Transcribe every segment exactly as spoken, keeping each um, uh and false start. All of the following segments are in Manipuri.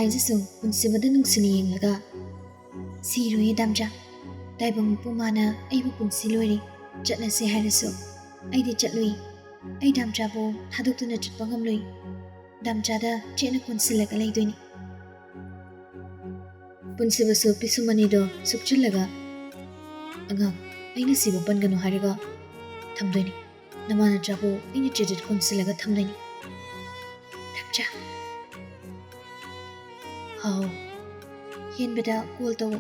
ꯑꯩꯁꯤꯁꯨ ꯄꯨꯟꯁꯤꯕꯗ ꯅꯨꯡꯁꯤꯅ ꯌꯦꯡꯂꯒ, "ꯁꯤꯔꯣꯏꯌꯦ ꯗꯥꯝꯆꯥ, ꯇꯥꯏꯕꯪ ꯃꯄꯨ ꯃꯥꯅ ꯑꯩꯕꯨ ꯄꯨꯟꯁꯤ ꯂꯣꯏꯔꯦ, ꯆꯠꯂꯁꯦ ꯍꯥꯏꯔꯁꯨ ꯑꯩꯗꯤ ꯆꯠꯂꯨꯏ꯫ ꯑꯩ ꯗꯥꯝꯆꯥꯕꯨ ꯊꯥꯗꯣꯛꯇꯨꯅ ꯆꯠꯄ ꯉꯝꯂꯣꯏ꯫ ꯗꯥꯝꯆꯥꯗ ꯆꯦꯠꯅ ꯀꯣꯟꯁꯤꯜꯂꯒ ꯂꯩꯗꯣꯏꯅꯤ꯫" ꯄꯨꯟꯁꯤꯕꯁꯨ ꯄꯤꯁꯨꯝ ꯑꯅꯤꯗꯣ ꯁꯨꯛꯆꯤꯜꯂꯒ, "ꯑꯉꯥꯡ, ꯑꯩꯅ ꯁꯤꯕ ꯄꯟꯒꯅꯨ ꯍꯥꯏꯔꯒ ꯊꯝꯗꯣꯏꯅꯤ꯫ ꯅꯃꯥ ꯅꯆꯥꯕꯨ ꯑꯩꯅ ꯆꯦꯠꯆꯦꯠ ꯀꯣꯟꯁꯤꯜꯂꯒ ꯊꯝꯗꯣꯏꯅꯤ꯫ ꯗꯥꯝꯆꯥ꯫" "ꯍꯥꯎ, ꯍꯦꯟꯕꯗ ꯀꯣꯜ ꯇꯧ꯫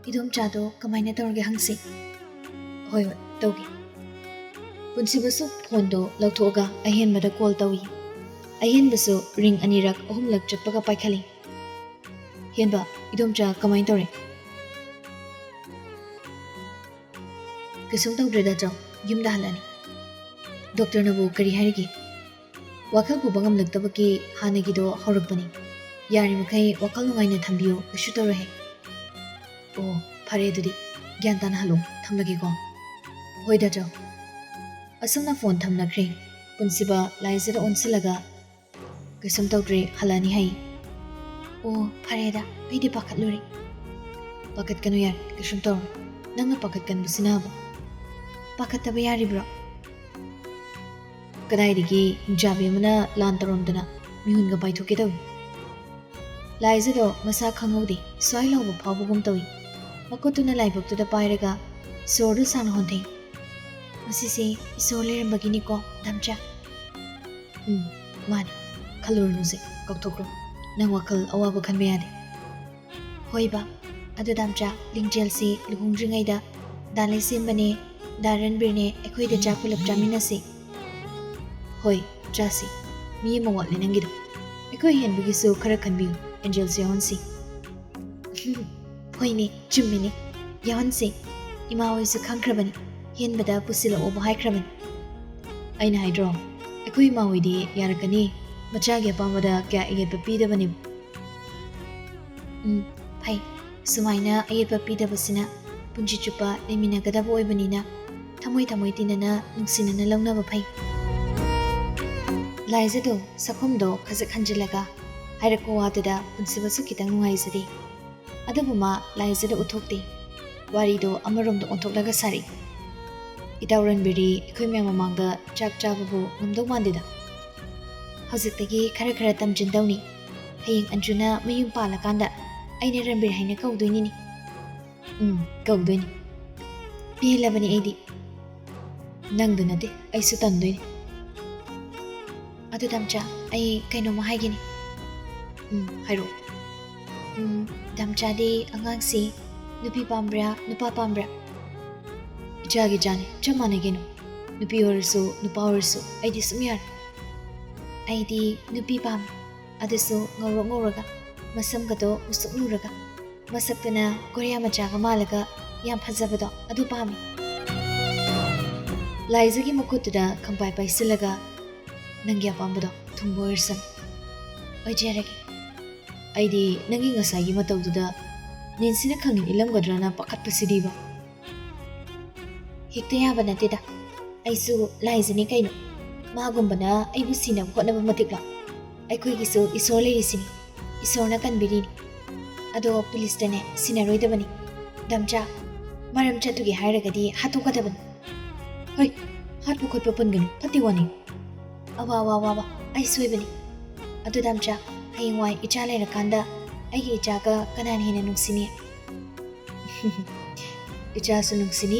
ꯏꯗꯣꯝꯆꯥꯗꯣ ꯀꯃꯥꯏꯅ ꯇꯧꯔꯒꯦ ꯍꯪꯁꯤ꯫" "ꯍꯣꯏ, ꯍꯣꯏ, ꯇꯧꯒꯦ꯫" ꯄꯨꯟꯁꯤꯕꯁꯨ ꯐꯣꯟꯗꯣ ꯂꯧꯊꯣꯛꯑꯒ ꯑꯍꯦꯟꯕꯗ ꯀꯣꯜ ꯇꯧꯏ꯫ ꯑꯍꯦꯟꯕꯁꯨ ꯔꯤꯡ ꯑꯅꯤꯔꯛ ꯑꯍꯨꯝꯂꯛ ꯆꯠꯄꯒ ꯄꯥꯏꯈꯠꯂꯤ꯫ "ꯍꯦꯟꯕ, ꯏꯗꯣꯝꯆꯥ ꯀꯃꯥꯏꯅ ꯇꯧꯔꯦ?" "ꯀꯩꯁꯨꯝ ꯇꯧꯗ꯭ꯔꯦꯗ ꯆꯧ, ꯌꯨꯝꯗ ꯍꯜꯂꯛꯑꯅꯤ꯫" "ꯗꯣꯛꯇꯔꯅꯕꯨ ꯀꯔꯤ ꯍꯥꯏꯔꯤꯒꯦ?" "ꯋꯥꯈꯜ ꯄꯨꯕ ꯉꯝꯂꯛꯇꯕꯒꯤ ꯍꯥꯟꯅꯒꯤꯗꯣ ꯍꯧꯔꯛꯄꯅꯤ꯫ ꯌꯥꯔꯤꯃꯈꯩ ꯋꯥꯈꯜ ꯅꯨꯡꯉꯥꯏꯅ ꯊꯝꯕꯤꯌꯨ, ꯀꯩꯁꯨ ꯇꯧꯔꯣꯏ ꯍꯥꯏ꯫" "ꯑꯣ, ꯐꯔꯦ ꯑꯗꯨꯗꯤ, ꯒ꯭ꯌꯥꯟ ꯇꯥꯅ ꯍꯜꯂꯣ, ꯊꯝꯂꯒꯦꯀꯣ꯫" "ꯍꯣꯏꯗ ꯆꯧ꯫" ꯑꯁꯨꯝꯅ ꯐꯣꯟ ꯊꯝꯅꯈ꯭ꯔꯦ꯫ ꯄꯨꯟꯁꯤꯕ ꯂꯥꯏꯖꯗ ꯑꯣꯟꯁꯤꯜꯂꯒ, "ꯀꯩꯁꯨꯝ ꯇꯧꯗ꯭ꯔꯦ, ꯍꯜꯂꯛꯑꯅꯤ ꯍꯥꯏ꯫" "ꯑꯣ, ꯐꯔꯦꯗ, ꯑꯩꯗꯤ ꯄꯥꯈꯠꯂꯨꯔꯦ꯫" "ꯄꯥꯈꯠꯀꯅꯨ ꯌꯥꯔꯦ, ꯀꯩꯁꯨꯝ ꯇꯧꯔꯣꯏ꯫ ꯅꯪꯅ ꯄꯥꯈꯠꯀꯟꯕꯁꯤꯅꯕ꯫" "ꯄꯥꯈꯠꯇꯕ ꯌꯥꯔꯤꯕ꯭ꯔꯣ?" "ꯀꯗꯥꯏꯗꯒꯤ ꯍꯤꯡꯆꯥꯕꯤ ꯑꯃꯅ ꯂꯥꯟ ꯇꯧꯔꯝꯗꯅ ꯃꯤꯍꯨꯟꯒ ꯄꯥꯏꯊꯣꯛꯀꯦ ꯇꯧꯏ꯫" ꯂꯥꯏꯖꯗꯣ ꯃꯁꯥ ꯈꯪꯍꯧꯗꯦ, ꯁ꯭ꯋꯥꯏ ꯂꯥꯎꯕ ꯐꯥꯎꯕꯒꯨꯝ ꯇꯧꯏ꯫ ꯃꯈꯨꯠꯇꯨꯅ ꯂꯥꯏꯕꯛꯇꯨꯗ ꯄꯥꯏꯔꯒ ꯁꯣꯔꯗꯨ ꯁꯥꯡꯅ ꯍꯣꯟꯊꯩ꯫ "ꯃꯁꯤꯁꯦ ꯏꯁꯣꯔ ꯂꯩꯔꯝꯕꯒꯤꯅꯤꯀꯣ, ꯗꯥꯝꯆꯥ꯫" "ꯎꯝ, ꯃꯥꯅꯤ꯫ ꯈꯜꯂꯨꯔꯅꯨꯁꯦ, ꯀꯥꯎꯊꯣꯛꯈ꯭ꯔꯣ꯫ ꯅꯪ ꯋꯥꯈꯜ ꯑꯋꯥꯕ ꯈꯟꯕ ꯌꯥꯗꯦ꯫" "ꯍꯣꯏꯕ, ꯑꯗꯨ ꯗꯥꯝꯆꯥ, ꯂꯤꯡꯖꯦꯜꯁꯤ ꯂꯨꯍꯣꯡꯗ꯭ꯔꯤꯉꯩꯗ ꯗꯥ ꯂꯩꯁꯦꯝꯕꯅꯦ, ꯗꯥ ꯔꯟꯕꯤꯔꯅꯦ ꯑꯩꯈꯣꯏꯗ ꯆꯥꯛ ꯄꯨꯂꯞ ꯆꯥꯃꯤꯟꯅꯁꯤ꯫" "ꯍꯣꯏ, ꯆꯥꯁꯤ꯫ ꯃꯤ ꯑꯃ ꯋꯥꯠꯂꯦ ꯅꯪꯒꯤꯗꯣ꯫ ꯑꯩꯈꯣꯏ ꯍꯦꯟꯕꯒꯤꯁꯨ ꯈꯔ ꯈꯟꯕꯤꯌꯨ, ꯑꯦꯟꯖꯦꯜꯁꯨ ꯌꯥꯎꯍꯟꯁꯤ꯫" "ꯍꯣꯏꯅꯦ, ꯆꯨꯝꯃꯤꯅꯦ, ꯌꯥꯎꯍꯟꯁꯦ꯫ ꯏꯃꯥ ꯍꯣꯏꯁꯨ ꯈꯪꯈ꯭ꯔꯕꯅꯤ, ꯍꯦꯟꯕꯗ ꯄꯨꯁꯤꯜꯂꯛꯑꯣꯕꯨ ꯍꯥꯏꯈ꯭ꯔꯕꯅꯤ꯫" "ꯑꯩꯅ ꯍꯥꯏꯗ꯭ꯔꯣ, ꯑꯩꯈꯣꯏ ꯏꯃꯥ ꯍꯣꯏꯗꯤ ꯌꯥꯔꯛꯀꯅꯤ, ꯃꯆꯥꯒꯤ ꯑꯄꯥꯝꯕꯗ ꯀꯌꯥ ꯏꯌꯦꯠꯄ ꯄꯤꯗꯕꯅꯦꯕ꯫" "ꯎꯝ, ꯐꯩ꯫ ꯁꯨꯃꯥꯏꯅ ꯑꯌꯦꯠꯄ ꯄꯤꯗꯕꯁꯤꯅ ꯄꯨꯟꯁꯤ ꯆꯨꯞꯄ ꯂꯩꯃꯤꯟꯅꯒꯗꯕ ꯑꯣꯏꯕꯅꯤꯅ ꯊꯃꯣꯏ ꯊꯃꯣꯏ ꯇꯤꯟꯅꯅ ꯅꯨꯡꯁꯤꯅꯅ ꯂꯧꯅꯕ ꯐꯩ꯫" ꯂꯥꯏꯖꯗꯣ ꯁꯛꯐꯝꯗꯣ ꯈꯖꯤꯛ ꯍꯟꯖꯤꯜꯂꯒ, ꯍꯥꯏꯔꯛꯄ ꯋꯥꯗꯨꯗ ꯄꯨꯟꯁꯤꯕꯁꯨ ꯈꯤꯇꯪ ꯅꯨꯡꯉꯥꯏꯖꯗꯦ꯫ ꯑꯗꯨꯕꯨ ꯃꯥ ꯂꯥꯏꯖꯗ ꯎꯠꯊꯣꯛꯇꯦ꯫ ꯋꯥꯔꯤꯗꯣ ꯑꯃꯔꯣꯝꯗ ꯑꯣꯟꯊꯣꯛꯂꯒ ꯁꯥꯔꯛꯏ꯫ "ꯏꯇꯥꯎ ꯔꯟꯕꯤꯔꯗꯤ ꯑꯩꯈꯣꯏ ꯃꯌꯥꯝ ꯃꯃꯥꯡꯗ ꯆꯥꯛ ꯆꯥꯕꯕꯨ ꯉꯝꯗꯧ ꯃꯥꯟꯗꯦꯗ꯫ ꯍꯧꯖꯤꯛꯇꯒꯤ ꯈꯔ ꯈꯔ ꯇꯝꯁꯤꯟꯗꯧꯅꯤ꯫ ꯍꯌꯦꯡ ꯑꯟꯖꯨꯅ ꯃꯌꯨꯝ ꯄꯥꯜꯂꯀꯥꯟꯗ ꯑꯩꯅ ꯔꯟꯕꯤꯔ ꯍꯥꯏꯅ ꯀꯧꯗꯣꯏꯅꯤꯅꯦ꯫" "ꯎꯝ, ꯀꯧꯗꯣꯏꯅꯤ꯫ ꯄꯦꯜꯂꯕꯅꯤ ꯑꯩꯗꯤ꯫ ꯅꯪꯗ ꯅꯠꯇꯦ, ꯑꯩꯁꯨ ꯇꯟꯗꯣꯏꯅꯤ꯫" "ꯑꯗꯨ ꯗꯥꯝꯆꯥ, ꯑꯩ ꯀꯩꯅꯣꯝꯃ ꯍꯥꯏꯒꯦꯅꯦ꯫" "ꯎꯝ, ꯍꯥꯏꯔꯛꯑꯣ꯫" "ꯎꯝ, ꯗꯥꯝꯆꯥꯗꯤ ꯑꯉꯥꯡꯁꯤ ꯅꯨꯄꯤ ꯄꯥꯝꯕ꯭ꯔꯥ, ꯅꯨꯄꯥ ꯄꯥꯝꯕ꯭ꯔꯥ?" "ꯏꯆꯥꯒꯤ ꯏꯆꯥꯅꯤ, ꯆꯞ ꯃꯥꯟꯅꯩ ꯀꯩꯅꯣ꯫ ꯅꯨꯄꯤ ꯑꯣꯏꯔꯁꯨ, ꯅꯨꯄꯥ ꯑꯣꯏꯔꯁꯨ, ꯑꯩꯗꯤ ꯁꯨꯝ ꯌꯥꯔꯦ꯫" "ꯑꯩꯗꯤ ꯅꯨꯄꯤ ꯄꯥꯝꯃꯤ꯫ ꯑꯗꯨꯁꯨ ꯉꯧꯔꯣꯛ ꯉꯧꯔꯒ, ꯃꯁꯝꯒꯗꯣ ꯃꯨꯁꯨꯛ ꯃꯨꯔꯒ, ꯃꯁꯛꯇꯨꯅ ꯀꯣꯔꯤꯌꯥ ꯃꯆꯥꯒ ꯃꯥꯜꯂꯒ ꯌꯥꯝ ꯐꯖꯕꯗꯣ, ꯑꯗꯨ ꯄꯥꯝꯃꯤ꯫" ꯂꯥꯏꯖꯒꯤ ꯃꯈꯨꯠꯇꯨꯗ ꯈꯪꯄꯥꯏ ꯄꯥꯏꯁꯤꯜꯂꯒ, "ꯅꯪꯒꯤ ꯑꯄꯥꯝꯕꯗꯣ ꯊꯨꯡꯕ ꯑꯣꯏꯔꯁꯅꯨ꯫ ꯑꯣꯏꯖꯔꯒꯦ꯫" "ꯑꯩꯗꯤ ꯅꯪꯒꯤ ꯉꯁꯥꯏꯒꯤ ꯃꯇꯧꯗꯨꯗ ꯅꯦꯟꯁꯤꯅ ꯈꯪꯅꯤꯡ ꯏꯜꯂꯝꯒꯗ꯭ꯔꯅ ꯄꯥꯈꯠꯄꯁꯤꯗꯤꯕ꯫" "ꯍꯦꯛꯇ ꯌꯥꯕ ꯅꯠꯇꯦꯗ꯫ ꯑꯩꯁꯨ ꯂꯥꯏꯖꯅꯤ ꯀꯩꯅꯣ꯫ ꯃꯥꯒꯨꯝꯕꯅ ꯑꯩꯕꯨ ꯁꯤꯅꯕ ꯍꯣꯠꯅꯕ ꯃꯇꯤꯛꯂꯣ? ꯑꯩꯈꯣꯏꯒꯤꯁꯨ ꯏꯁꯣꯔ ꯂꯩꯔꯤꯁꯤꯅꯤ꯫ ꯏꯁꯣꯔꯅ ꯀꯟꯕꯤꯔꯤꯅꯤ꯫ ꯑꯗꯣ ꯄꯨꯂꯤꯁꯇꯅꯦ ꯁꯤꯟꯅꯔꯣꯏꯗꯕꯅꯤ꯫ ꯗꯥꯝꯆꯥ, ꯃꯔꯝ ꯆꯠꯇꯨꯒꯦ ꯍꯥꯏꯔꯒꯗꯤ ꯍꯥꯠꯇꯣꯛꯀꯗꯕꯅꯤ꯫" "ꯍꯣꯏ, ꯍꯥꯠꯄ ꯈꯣꯠꯄ ꯄꯟꯒꯅꯨ, ꯐꯠꯇꯦ ꯋꯥꯅꯤ꯫" "ꯑꯋꯥ, ꯋꯥ, ꯋꯥ, ꯋꯥ, ꯑꯩ ꯁꯣꯏꯕꯅꯤ꯫ ꯑꯗꯨ ꯗꯥꯝꯆꯥ, ꯍꯌꯦꯡꯋꯥꯏ ꯏꯆꯥ ꯂꯩꯔꯀꯥꯟꯗ ꯑꯩꯒꯤ ꯏꯆꯥꯒ ꯀꯅꯥꯅ ꯍꯦꯟꯅ ꯅꯨꯡꯁꯤꯅꯤ?" "ꯏꯆꯥꯁꯨ ꯅꯨꯡꯁꯤꯅꯤ,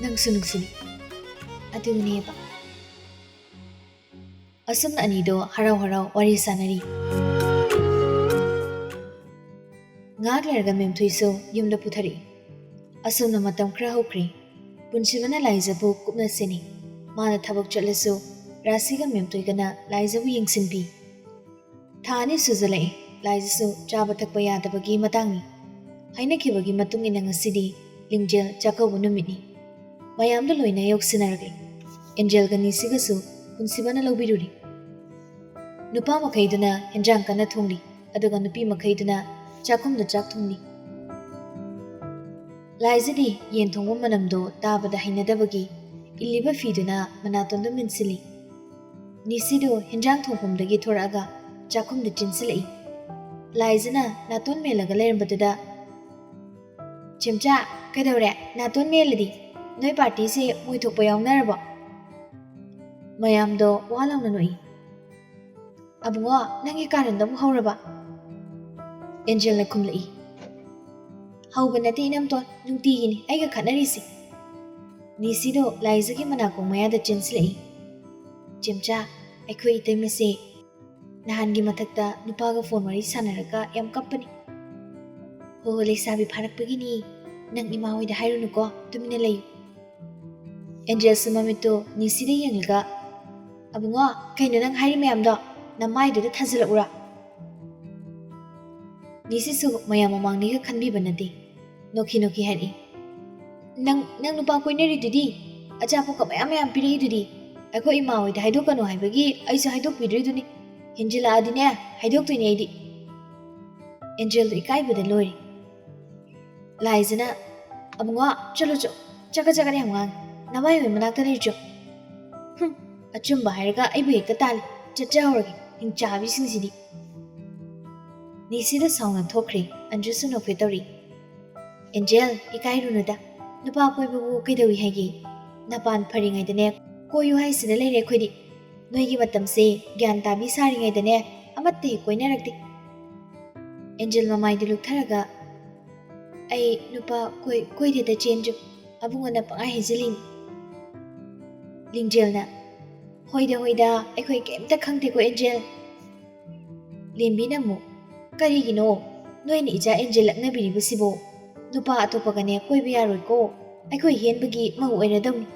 ꯅꯪꯁꯨ ꯅꯨꯡꯁꯤꯅꯤ꯫" "ꯑꯗꯨꯅꯦꯕ꯫" ꯑꯁꯨꯝꯅ ꯑꯅꯤꯗꯣ ꯍꯔꯥꯎ ꯍꯔꯥꯎ ꯋꯥꯔꯤ ꯁꯥꯟꯅꯔꯤ꯫ ꯉꯥꯏꯍꯥꯛ ꯂꯩꯔꯒ ꯃꯦꯝꯊꯣꯏꯁꯨ ꯌꯨꯝꯗ ꯄꯨꯊꯔꯛꯏ꯫ ꯑꯁꯨꯝꯅ ꯃꯇꯝ ꯈꯔ ꯍꯧꯈ꯭ꯔꯦ꯫ ꯄꯨꯟꯁꯤꯕꯅ ꯂꯥꯏꯖꯕꯨ ꯀꯨꯞꯅ ꯁꯦꯟꯅꯩ꯫ ꯃꯥꯅ ꯊꯕꯛ ꯆꯠꯂꯁꯨ ꯔꯥꯁꯤꯒ ꯃꯦꯝꯊꯣꯏꯒꯅ ꯂꯥꯏꯖꯕꯨ ꯌꯦꯡꯁꯤꯟꯕꯤ꯫ ꯊꯥ ꯑꯅꯤ ꯁꯨꯖꯜꯂꯛꯑꯦ꯫ ꯂꯥꯏꯖꯁꯨ ꯆꯥꯕ ꯊꯛꯄ ꯌꯥꯗꯕꯒꯤ ꯃꯇꯥꯡꯅꯤ꯫ ꯍꯥꯏꯅꯈꯤꯕꯒꯤ ꯃꯇꯨꯡ ꯏꯟꯅ ꯉꯁꯤꯗꯤ ꯂꯤꯡꯖꯦꯜ ꯆꯥꯛꯀꯧꯕ ꯅꯨꯃꯤꯠꯅꯤ꯫ ꯃꯌꯥꯝꯗꯣ ꯂꯣꯏꯅ ꯌꯧꯁꯤꯟꯅꯔꯛꯂꯦ꯫ ꯑꯦꯟꯖꯦꯜꯒ ꯅꯤꯁꯤꯒꯁꯨ ꯄꯨꯟꯁꯤꯕꯅ ꯂꯧꯕꯤꯔꯨꯔꯤ꯫ ꯅꯨꯄꯥ ꯃꯈꯩꯗꯨꯅ ꯍꯦꯟꯖꯥꯡ ꯀꯟꯅ ꯊꯣꯡꯂꯤ, ꯑꯗꯨꯒ ꯅꯨꯄꯤ ꯃꯈꯩꯗꯨꯅ ꯆꯥꯛꯈꯨꯝꯗ ꯆꯥꯛ ꯊꯣꯡꯂꯤ꯫ ꯂꯥꯏꯖꯗꯤ ꯌꯦꯟ ꯊꯣꯡꯕ ꯃꯅꯝꯗꯣ ꯇꯥꯕꯗ ꯍꯩꯅꯗꯕꯒꯤ ꯏꯜꯂꯤꯕ ꯐꯤꯗꯨꯅ ꯃꯅꯥꯇꯣꯟꯗ ꯃꯤꯟꯁꯤꯜꯂꯤ꯫ ꯅꯤꯁꯤꯗꯨ ꯍꯦꯟꯖꯥꯡ ꯊꯣꯡꯐꯝꯗꯒꯤ ꯊꯣꯔꯛꯑꯒ ꯆꯥꯛꯈꯨꯝꯗ ꯆꯦꯟꯁꯤꯜꯂꯛꯏ꯫ ꯂꯥꯏꯖꯅ ꯅꯥꯇꯣꯟ ꯃꯦꯜꯂꯒ ꯂꯩꯔꯝꯕꯗꯨꯗ, "ꯆꯦꯝꯆꯥ, ꯀꯩꯗꯧꯔꯦ? ꯅꯥꯇꯣꯟ ꯃꯦꯜꯂꯗꯤ? ꯅꯣꯏ ꯄꯥꯔꯇꯤꯁꯦ ꯃꯣꯏ ꯊꯣꯛꯄ ꯌꯥꯎꯅꯔꯕꯣ?" ꯃꯌꯥꯝꯗꯣ ꯋꯥ ꯂꯥꯎꯅ ꯅꯣꯛꯏ꯫ "ꯑꯕꯨꯡꯉꯣ, ꯅꯪꯒꯤ ꯀꯥꯔꯟꯗꯣ ꯑꯃꯨꯛ ꯍꯧꯔꯕ?" ꯑꯦꯟꯖꯦꯜꯅ ꯈꯨꯝꯂꯛꯏ꯫ "ꯍꯧꯕ ꯅꯠꯇꯦ ꯏꯅꯝꯇꯣꯟ, ꯅꯨꯡꯇꯤꯒꯤꯅꯤ ꯑꯩꯒ ꯈꯠꯅꯔꯤꯁꯦ꯫" ꯅꯤꯁꯤꯗꯣ ꯂꯥꯏꯖꯒꯤ ꯃꯅꯥꯀꯣꯡ ꯃꯌꯥꯗ ꯆꯦꯟꯁꯤꯜꯂꯛꯏ꯫ "ꯆꯦꯝꯆꯥ, ꯑꯩꯈꯣꯏ ꯏꯇꯩꯃꯁꯦ ꯅꯍꯥꯟꯒꯤ ꯃꯊꯛꯇ ꯅꯨꯄꯥꯒ ꯐꯣꯟ ꯋꯥꯔꯤ ꯁꯥꯟꯅꯔꯒ ꯌꯥꯝ ꯀꯞꯄꯅꯤ꯫" "ꯍꯣ ꯍꯣ, ꯂꯩꯁꯥꯕꯤ ꯐꯥꯔꯛꯄꯒꯤꯅꯤ, ꯅꯪ ꯏꯃꯥ ꯍꯣꯏꯗ ꯍꯥꯏꯔꯨꯅꯨꯀꯣ, ꯇꯨꯃꯤꯟꯅ ꯂꯩꯌꯨ꯫" ꯑꯦꯟꯖꯦꯜꯁꯨ ꯃꯃꯤꯠꯇꯣ ꯅꯤꯁꯤꯗ ꯌꯦꯡꯂꯒ, "ꯑꯕꯨꯡꯉꯣ, ꯀꯩꯅꯣ ꯅꯪ ꯍꯥꯏꯔꯤ ꯃꯌꯥꯝꯗꯣ? ꯅꯃꯥꯏꯗꯨꯗ ꯊꯥꯖꯤꯜꯂꯛꯎꯔꯥ?" ꯅꯤꯁꯤꯁꯨ ꯃꯌꯥꯝ ꯃꯃꯥꯡꯅꯤꯒ ꯈꯟꯕꯤꯕ ꯅꯠꯇꯦ꯫ ꯅꯣꯛꯈꯤ ꯅꯣꯛꯈꯤ ꯍꯥꯏꯔꯛꯏ, "ꯅꯪ, ꯅꯪ ꯅꯨꯄꯥ ꯀꯣꯏꯅꯔꯤꯗꯨꯗꯤ? ꯑꯆꯥꯄꯣꯠꯀ ꯃꯌꯥꯝ ꯃꯌꯥꯝ ꯄꯤꯔꯛꯏꯗꯨꯗꯤ? ꯑꯩꯈꯣꯏ ꯏꯃꯥ ꯍꯣꯏꯗ ꯍꯥꯏꯗꯣꯛꯀꯅꯨ ꯍꯥꯏꯕꯒꯤ ꯑꯩꯁꯨ ꯍꯥꯏꯗꯣꯛꯄꯤꯗ꯭ꯔꯤꯗꯨꯅꯤ꯫ ꯍꯦꯟꯖꯤꯜꯂꯛꯑꯗꯤꯅꯦ, ꯍꯥꯏꯗꯣꯛꯇꯣꯏꯅꯦ ꯑꯩꯗꯤ꯫" ꯑꯦꯟꯖꯦꯜꯗꯣ ꯏꯀꯥꯏꯕꯗ ꯂꯣꯏꯔꯦ꯫ ꯂꯥꯏꯖꯅ, "ꯑꯕꯨꯡꯉꯣ, ꯆꯠꯂꯨ ꯆꯣ, ꯆꯒꯠ ꯆꯒꯠ ꯌꯥꯝ ꯉꯥꯡꯉꯦ, ꯅꯃꯥꯏ ꯍꯣꯏ ꯃꯅꯥꯛꯇ ꯂꯩꯔꯨ ꯆꯣ꯫" "ꯍꯨꯝ, ꯑꯆꯨꯝꯕ ꯍꯥꯏꯔꯒ ꯑꯩꯕꯨ ꯍꯦꯛꯇ ꯇꯥꯜꯂꯤ, ꯆꯠꯆꯍꯧꯔꯒꯦ, ꯍꯤꯡꯆꯥꯕꯤꯁꯤꯡꯁꯤꯗꯤ꯫" ꯅꯤꯁꯤꯗ ꯁꯥꯎꯅ ꯊꯣꯛꯈ꯭ꯔꯦ꯫ ꯑꯟꯖꯨꯁꯨ ꯅꯣꯛꯐꯦꯠ ꯇꯧꯔꯤ꯫ "ꯑꯦꯟꯖꯦꯜ, ꯏꯀꯥꯏꯔꯨꯅꯨꯗ, ꯅꯨꯄꯥ ꯀꯣꯏꯕꯕꯨ ꯀꯩꯗꯧꯏ ꯍꯥꯏꯒꯦ? ꯅꯄꯥꯟ ꯐꯔꯤꯉꯩꯗꯅꯦ ꯀꯣꯏꯌꯨ ꯍꯥꯏꯁꯤꯗ ꯂꯩꯔꯦ ꯑꯩꯈꯣꯏꯗꯤ꯫ ꯅꯣꯏꯒꯤ ꯃꯇꯝꯁꯦ ꯒ꯭ꯌꯥꯟ ꯇꯥꯕꯤ ꯁꯥꯔꯤꯉꯩꯗꯅꯦ ꯑꯃꯠꯇ ꯍꯦꯛ ꯀꯣꯏꯅꯔꯛꯇꯦ꯫" ꯑꯦꯟꯖꯦꯜ ꯃꯃꯥꯏꯗꯨ ꯂꯨꯛꯊꯔꯒ, "ꯑꯩ ꯅꯨꯄꯥ ꯀꯣꯏ-, ꯀꯣꯏꯗꯦꯗ ꯆꯦꯟꯖꯨ, ꯑꯕꯨꯡꯉꯣꯅ ꯄꯪꯍꯥꯏ ꯍꯥꯏꯖꯤꯜꯂꯤꯅꯤ꯫" ꯂꯤꯡꯖꯦꯜꯅ, "ꯍꯣꯏꯗ ꯍꯣꯏꯗ, ꯑꯩꯈꯣꯏ ꯀꯩꯝꯇ ꯈꯪꯗꯦꯀꯣ ꯑꯦꯟꯖꯦꯜ꯫" ꯂꯦꯝꯕꯤꯅ ꯑꯃꯨꯛ, "ꯀꯔꯤꯒꯤꯅꯣ ꯅꯣꯏꯅ ꯏꯆꯥ ꯑꯦꯟꯖꯦꯜ ꯂꯛꯅꯕꯤꯔꯤꯕꯁꯤꯕꯣ? ꯅꯨꯄꯥ ꯑꯇꯣꯞꯄꯒꯅꯦ ꯀꯣꯏꯕ ꯌꯥꯔꯣꯏꯀꯣ, ꯑꯩꯈꯣꯏ ꯍꯦꯟꯕꯒꯤ ꯃꯧ ꯑꯣꯏꯔꯗꯧꯅꯤ꯫"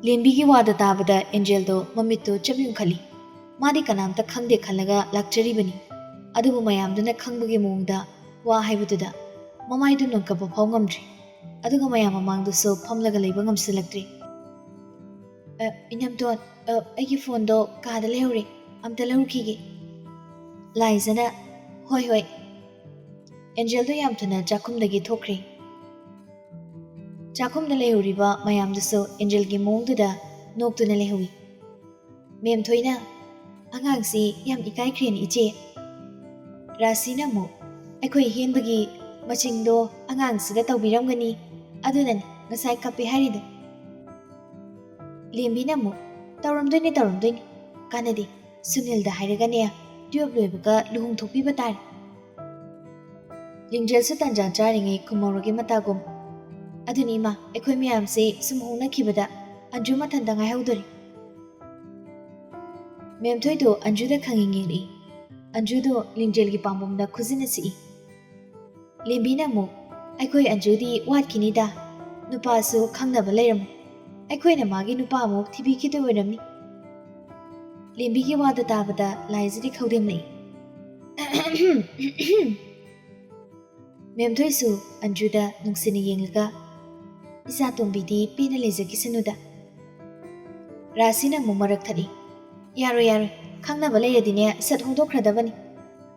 ꯂꯦꯝꯕꯤꯒꯤ ꯋꯥꯗ ꯇꯥꯕꯗ ꯑꯦꯟꯖꯦꯜꯗꯣ ꯃꯃꯤꯠꯇꯣ ꯆꯞ ꯌꯨꯡꯈꯠꯂꯤ꯫ ꯃꯥꯗꯤ ꯀꯅꯥꯝꯇ ꯈꯪꯗꯦ ꯈꯜꯂꯒ ꯂꯥꯛꯆꯔꯤꯕꯅꯤ꯫ ꯑꯗꯨꯕꯨ ꯃꯌꯥꯝꯗꯨꯅ ꯈꯪꯕꯒꯤ ꯃꯑꯣꯡꯗ ꯋꯥ ꯍꯥꯏꯕꯗꯨꯗ ꯃꯃꯥꯏꯗꯨ ꯅꯣꯟꯈꯠꯄ ꯐꯥꯎ ꯉꯝꯗ꯭ꯔꯤ꯫ ꯑꯗꯨꯒ ꯃꯌꯥꯝ ꯃꯃꯥꯡꯗꯁꯨ ꯐꯝꯂꯒ ꯂꯩꯕ ꯉꯝꯁꯤꯜꯂꯛꯇ꯭ꯔꯤ꯫ "ꯑ, ꯏꯅꯝꯇꯣꯟ, ꯑ, ꯑꯩꯒꯤ ꯐꯣꯟꯗꯣ ꯀꯥꯗ ꯂꯩꯍꯧꯔꯦ, ꯑꯝꯇ ꯂꯧꯔꯨꯈꯤꯒꯦ꯫" ꯂꯥꯏꯖꯅ, "ꯍꯣꯏ, ꯍꯣꯏ꯫" ꯑꯦꯟꯖꯦꯜꯗꯣ ꯌꯥꯝ ꯊꯨꯅ ꯆꯥꯛꯈꯨꯝꯗꯒꯤ ꯊꯣꯛꯈ꯭ꯔꯦ꯫ ꯆꯥꯛꯈꯨꯝꯗ ꯂꯩꯍꯧꯔꯤꯕ ꯃꯌꯥꯝꯗꯨꯁꯨ ꯑꯦꯟꯖꯦꯜꯒꯤ ꯃꯑꯣꯡꯗꯨꯗ ꯅꯣꯛꯇꯨꯅ ꯂꯩꯍꯧꯏ꯫ ꯃꯦꯝꯊꯣꯏꯅ, "ꯑꯉꯥꯡꯁꯤ ꯌꯥꯝ ꯏꯀꯥꯏꯈ꯭ꯔꯦꯅꯦ, ꯏꯆꯦ꯫" ꯔꯥꯁꯤꯅ ꯑꯃꯨꯛ, "ꯑꯩꯈꯣꯏ ꯍꯦꯟꯕꯒꯤ ꯃꯆꯤꯡꯗꯣ ꯑꯉꯥꯡꯁꯤꯗ ꯇꯧꯕꯤꯔꯝꯒꯅꯤ, ꯑꯗꯨꯅꯅꯤ ꯉꯁꯥꯏ ꯀꯞꯄꯤ ꯍꯥꯏꯔꯤꯗꯣ꯫" ꯂꯦꯝꯕꯤꯅ ꯑꯃꯨꯛ, "ꯇꯧꯔꯝꯗꯣꯏꯅꯤ, ꯇꯧꯔꯝꯗꯣꯏꯅꯤ꯫ ꯀꯥꯟꯅꯗꯦ, ꯁꯨꯅꯤꯜꯗ ꯍꯥꯏꯔꯒꯅꯦ, ꯇꯨꯌꯦꯜꯞ ꯂꯣꯏꯕꯒ ꯂꯨꯍꯣꯡꯊꯣꯛꯄꯤꯕ ꯇꯥꯔꯦ꯫" ꯂꯤꯡꯖꯦꯜꯁꯨ ꯇꯟꯖꯥ ꯆꯥꯔꯤꯉꯩ ꯈꯨꯝꯍꯧꯔꯒꯦ ꯃꯇꯥꯒꯨꯝ, "ꯑꯗꯨꯅꯤ ꯏꯃꯥ, ꯑꯩꯈꯣꯏ ꯃꯌꯥꯝꯁꯦ ꯁꯨꯝ ꯍꯣꯡꯅꯈꯤꯕꯗ ꯑꯟꯖꯨ ꯃꯊꯟꯇ ꯉꯥꯏꯍꯧꯗꯣꯔꯤ꯫" ꯃꯦꯝꯊꯣꯏꯗꯣ ꯑꯟꯖꯨꯗ ꯈꯪꯌꯦꯡ ꯌꯦꯡꯂꯛꯏ꯫ ꯑꯟꯖꯨꯗꯣ ꯂꯤꯡꯖꯦꯜꯒꯤ ꯄꯥꯝꯕꯣꯝꯗ ꯈꯨꯖꯤꯟꯅ ꯁꯤꯛꯏ꯫ ꯂꯦꯝꯕꯤꯅ ꯑꯃꯨꯛ, "ꯑꯩꯈꯣꯏ ꯑꯟꯖꯨꯗꯤ ꯋꯥꯠꯈꯤꯅꯤꯗ, ꯅꯨꯄꯥꯁꯨ ꯈꯪꯅꯕ ꯂꯩꯔꯝꯃꯣꯏ꯫ ꯑꯩꯈꯣꯏꯅ ꯃꯥꯒꯤ ꯅꯨꯄꯥ ꯑꯃꯨꯛ ꯊꯤꯕꯤꯈꯤꯗꯣꯏ ꯑꯣꯏꯔꯝꯅꯤ꯫" ꯂꯦꯝꯕꯤꯒꯤ ꯋꯥꯗꯣ ꯇꯥꯕꯗ ꯂꯥꯏꯖꯗꯤ ꯈꯧꯗꯦꯝꯂꯛꯏ꯫ ꯃꯦꯝꯊꯣꯏꯁꯨ ꯑꯟꯖꯨꯗ ꯅꯨꯡꯁꯤꯅ ꯌꯦꯡꯂꯒ, "ꯏꯆꯥ ꯇꯣꯝꯕꯤꯗꯤ ꯄꯦꯟꯅ ꯂꯩꯖꯈꯤꯁꯅꯨꯗ꯫" ꯔꯥꯁꯤꯅ ꯑꯃꯨꯛ ꯃꯔꯛ ꯊꯠꯂꯤ꯫ "ꯌꯥꯔꯣꯏ, ꯌꯥꯔꯣꯏ, ꯈꯪꯅꯕ ꯂꯩꯔꯗꯤꯅꯦ ꯁꯠ ꯍꯣꯡꯗꯣꯛꯈ꯭ꯔꯗꯕꯅꯤ꯫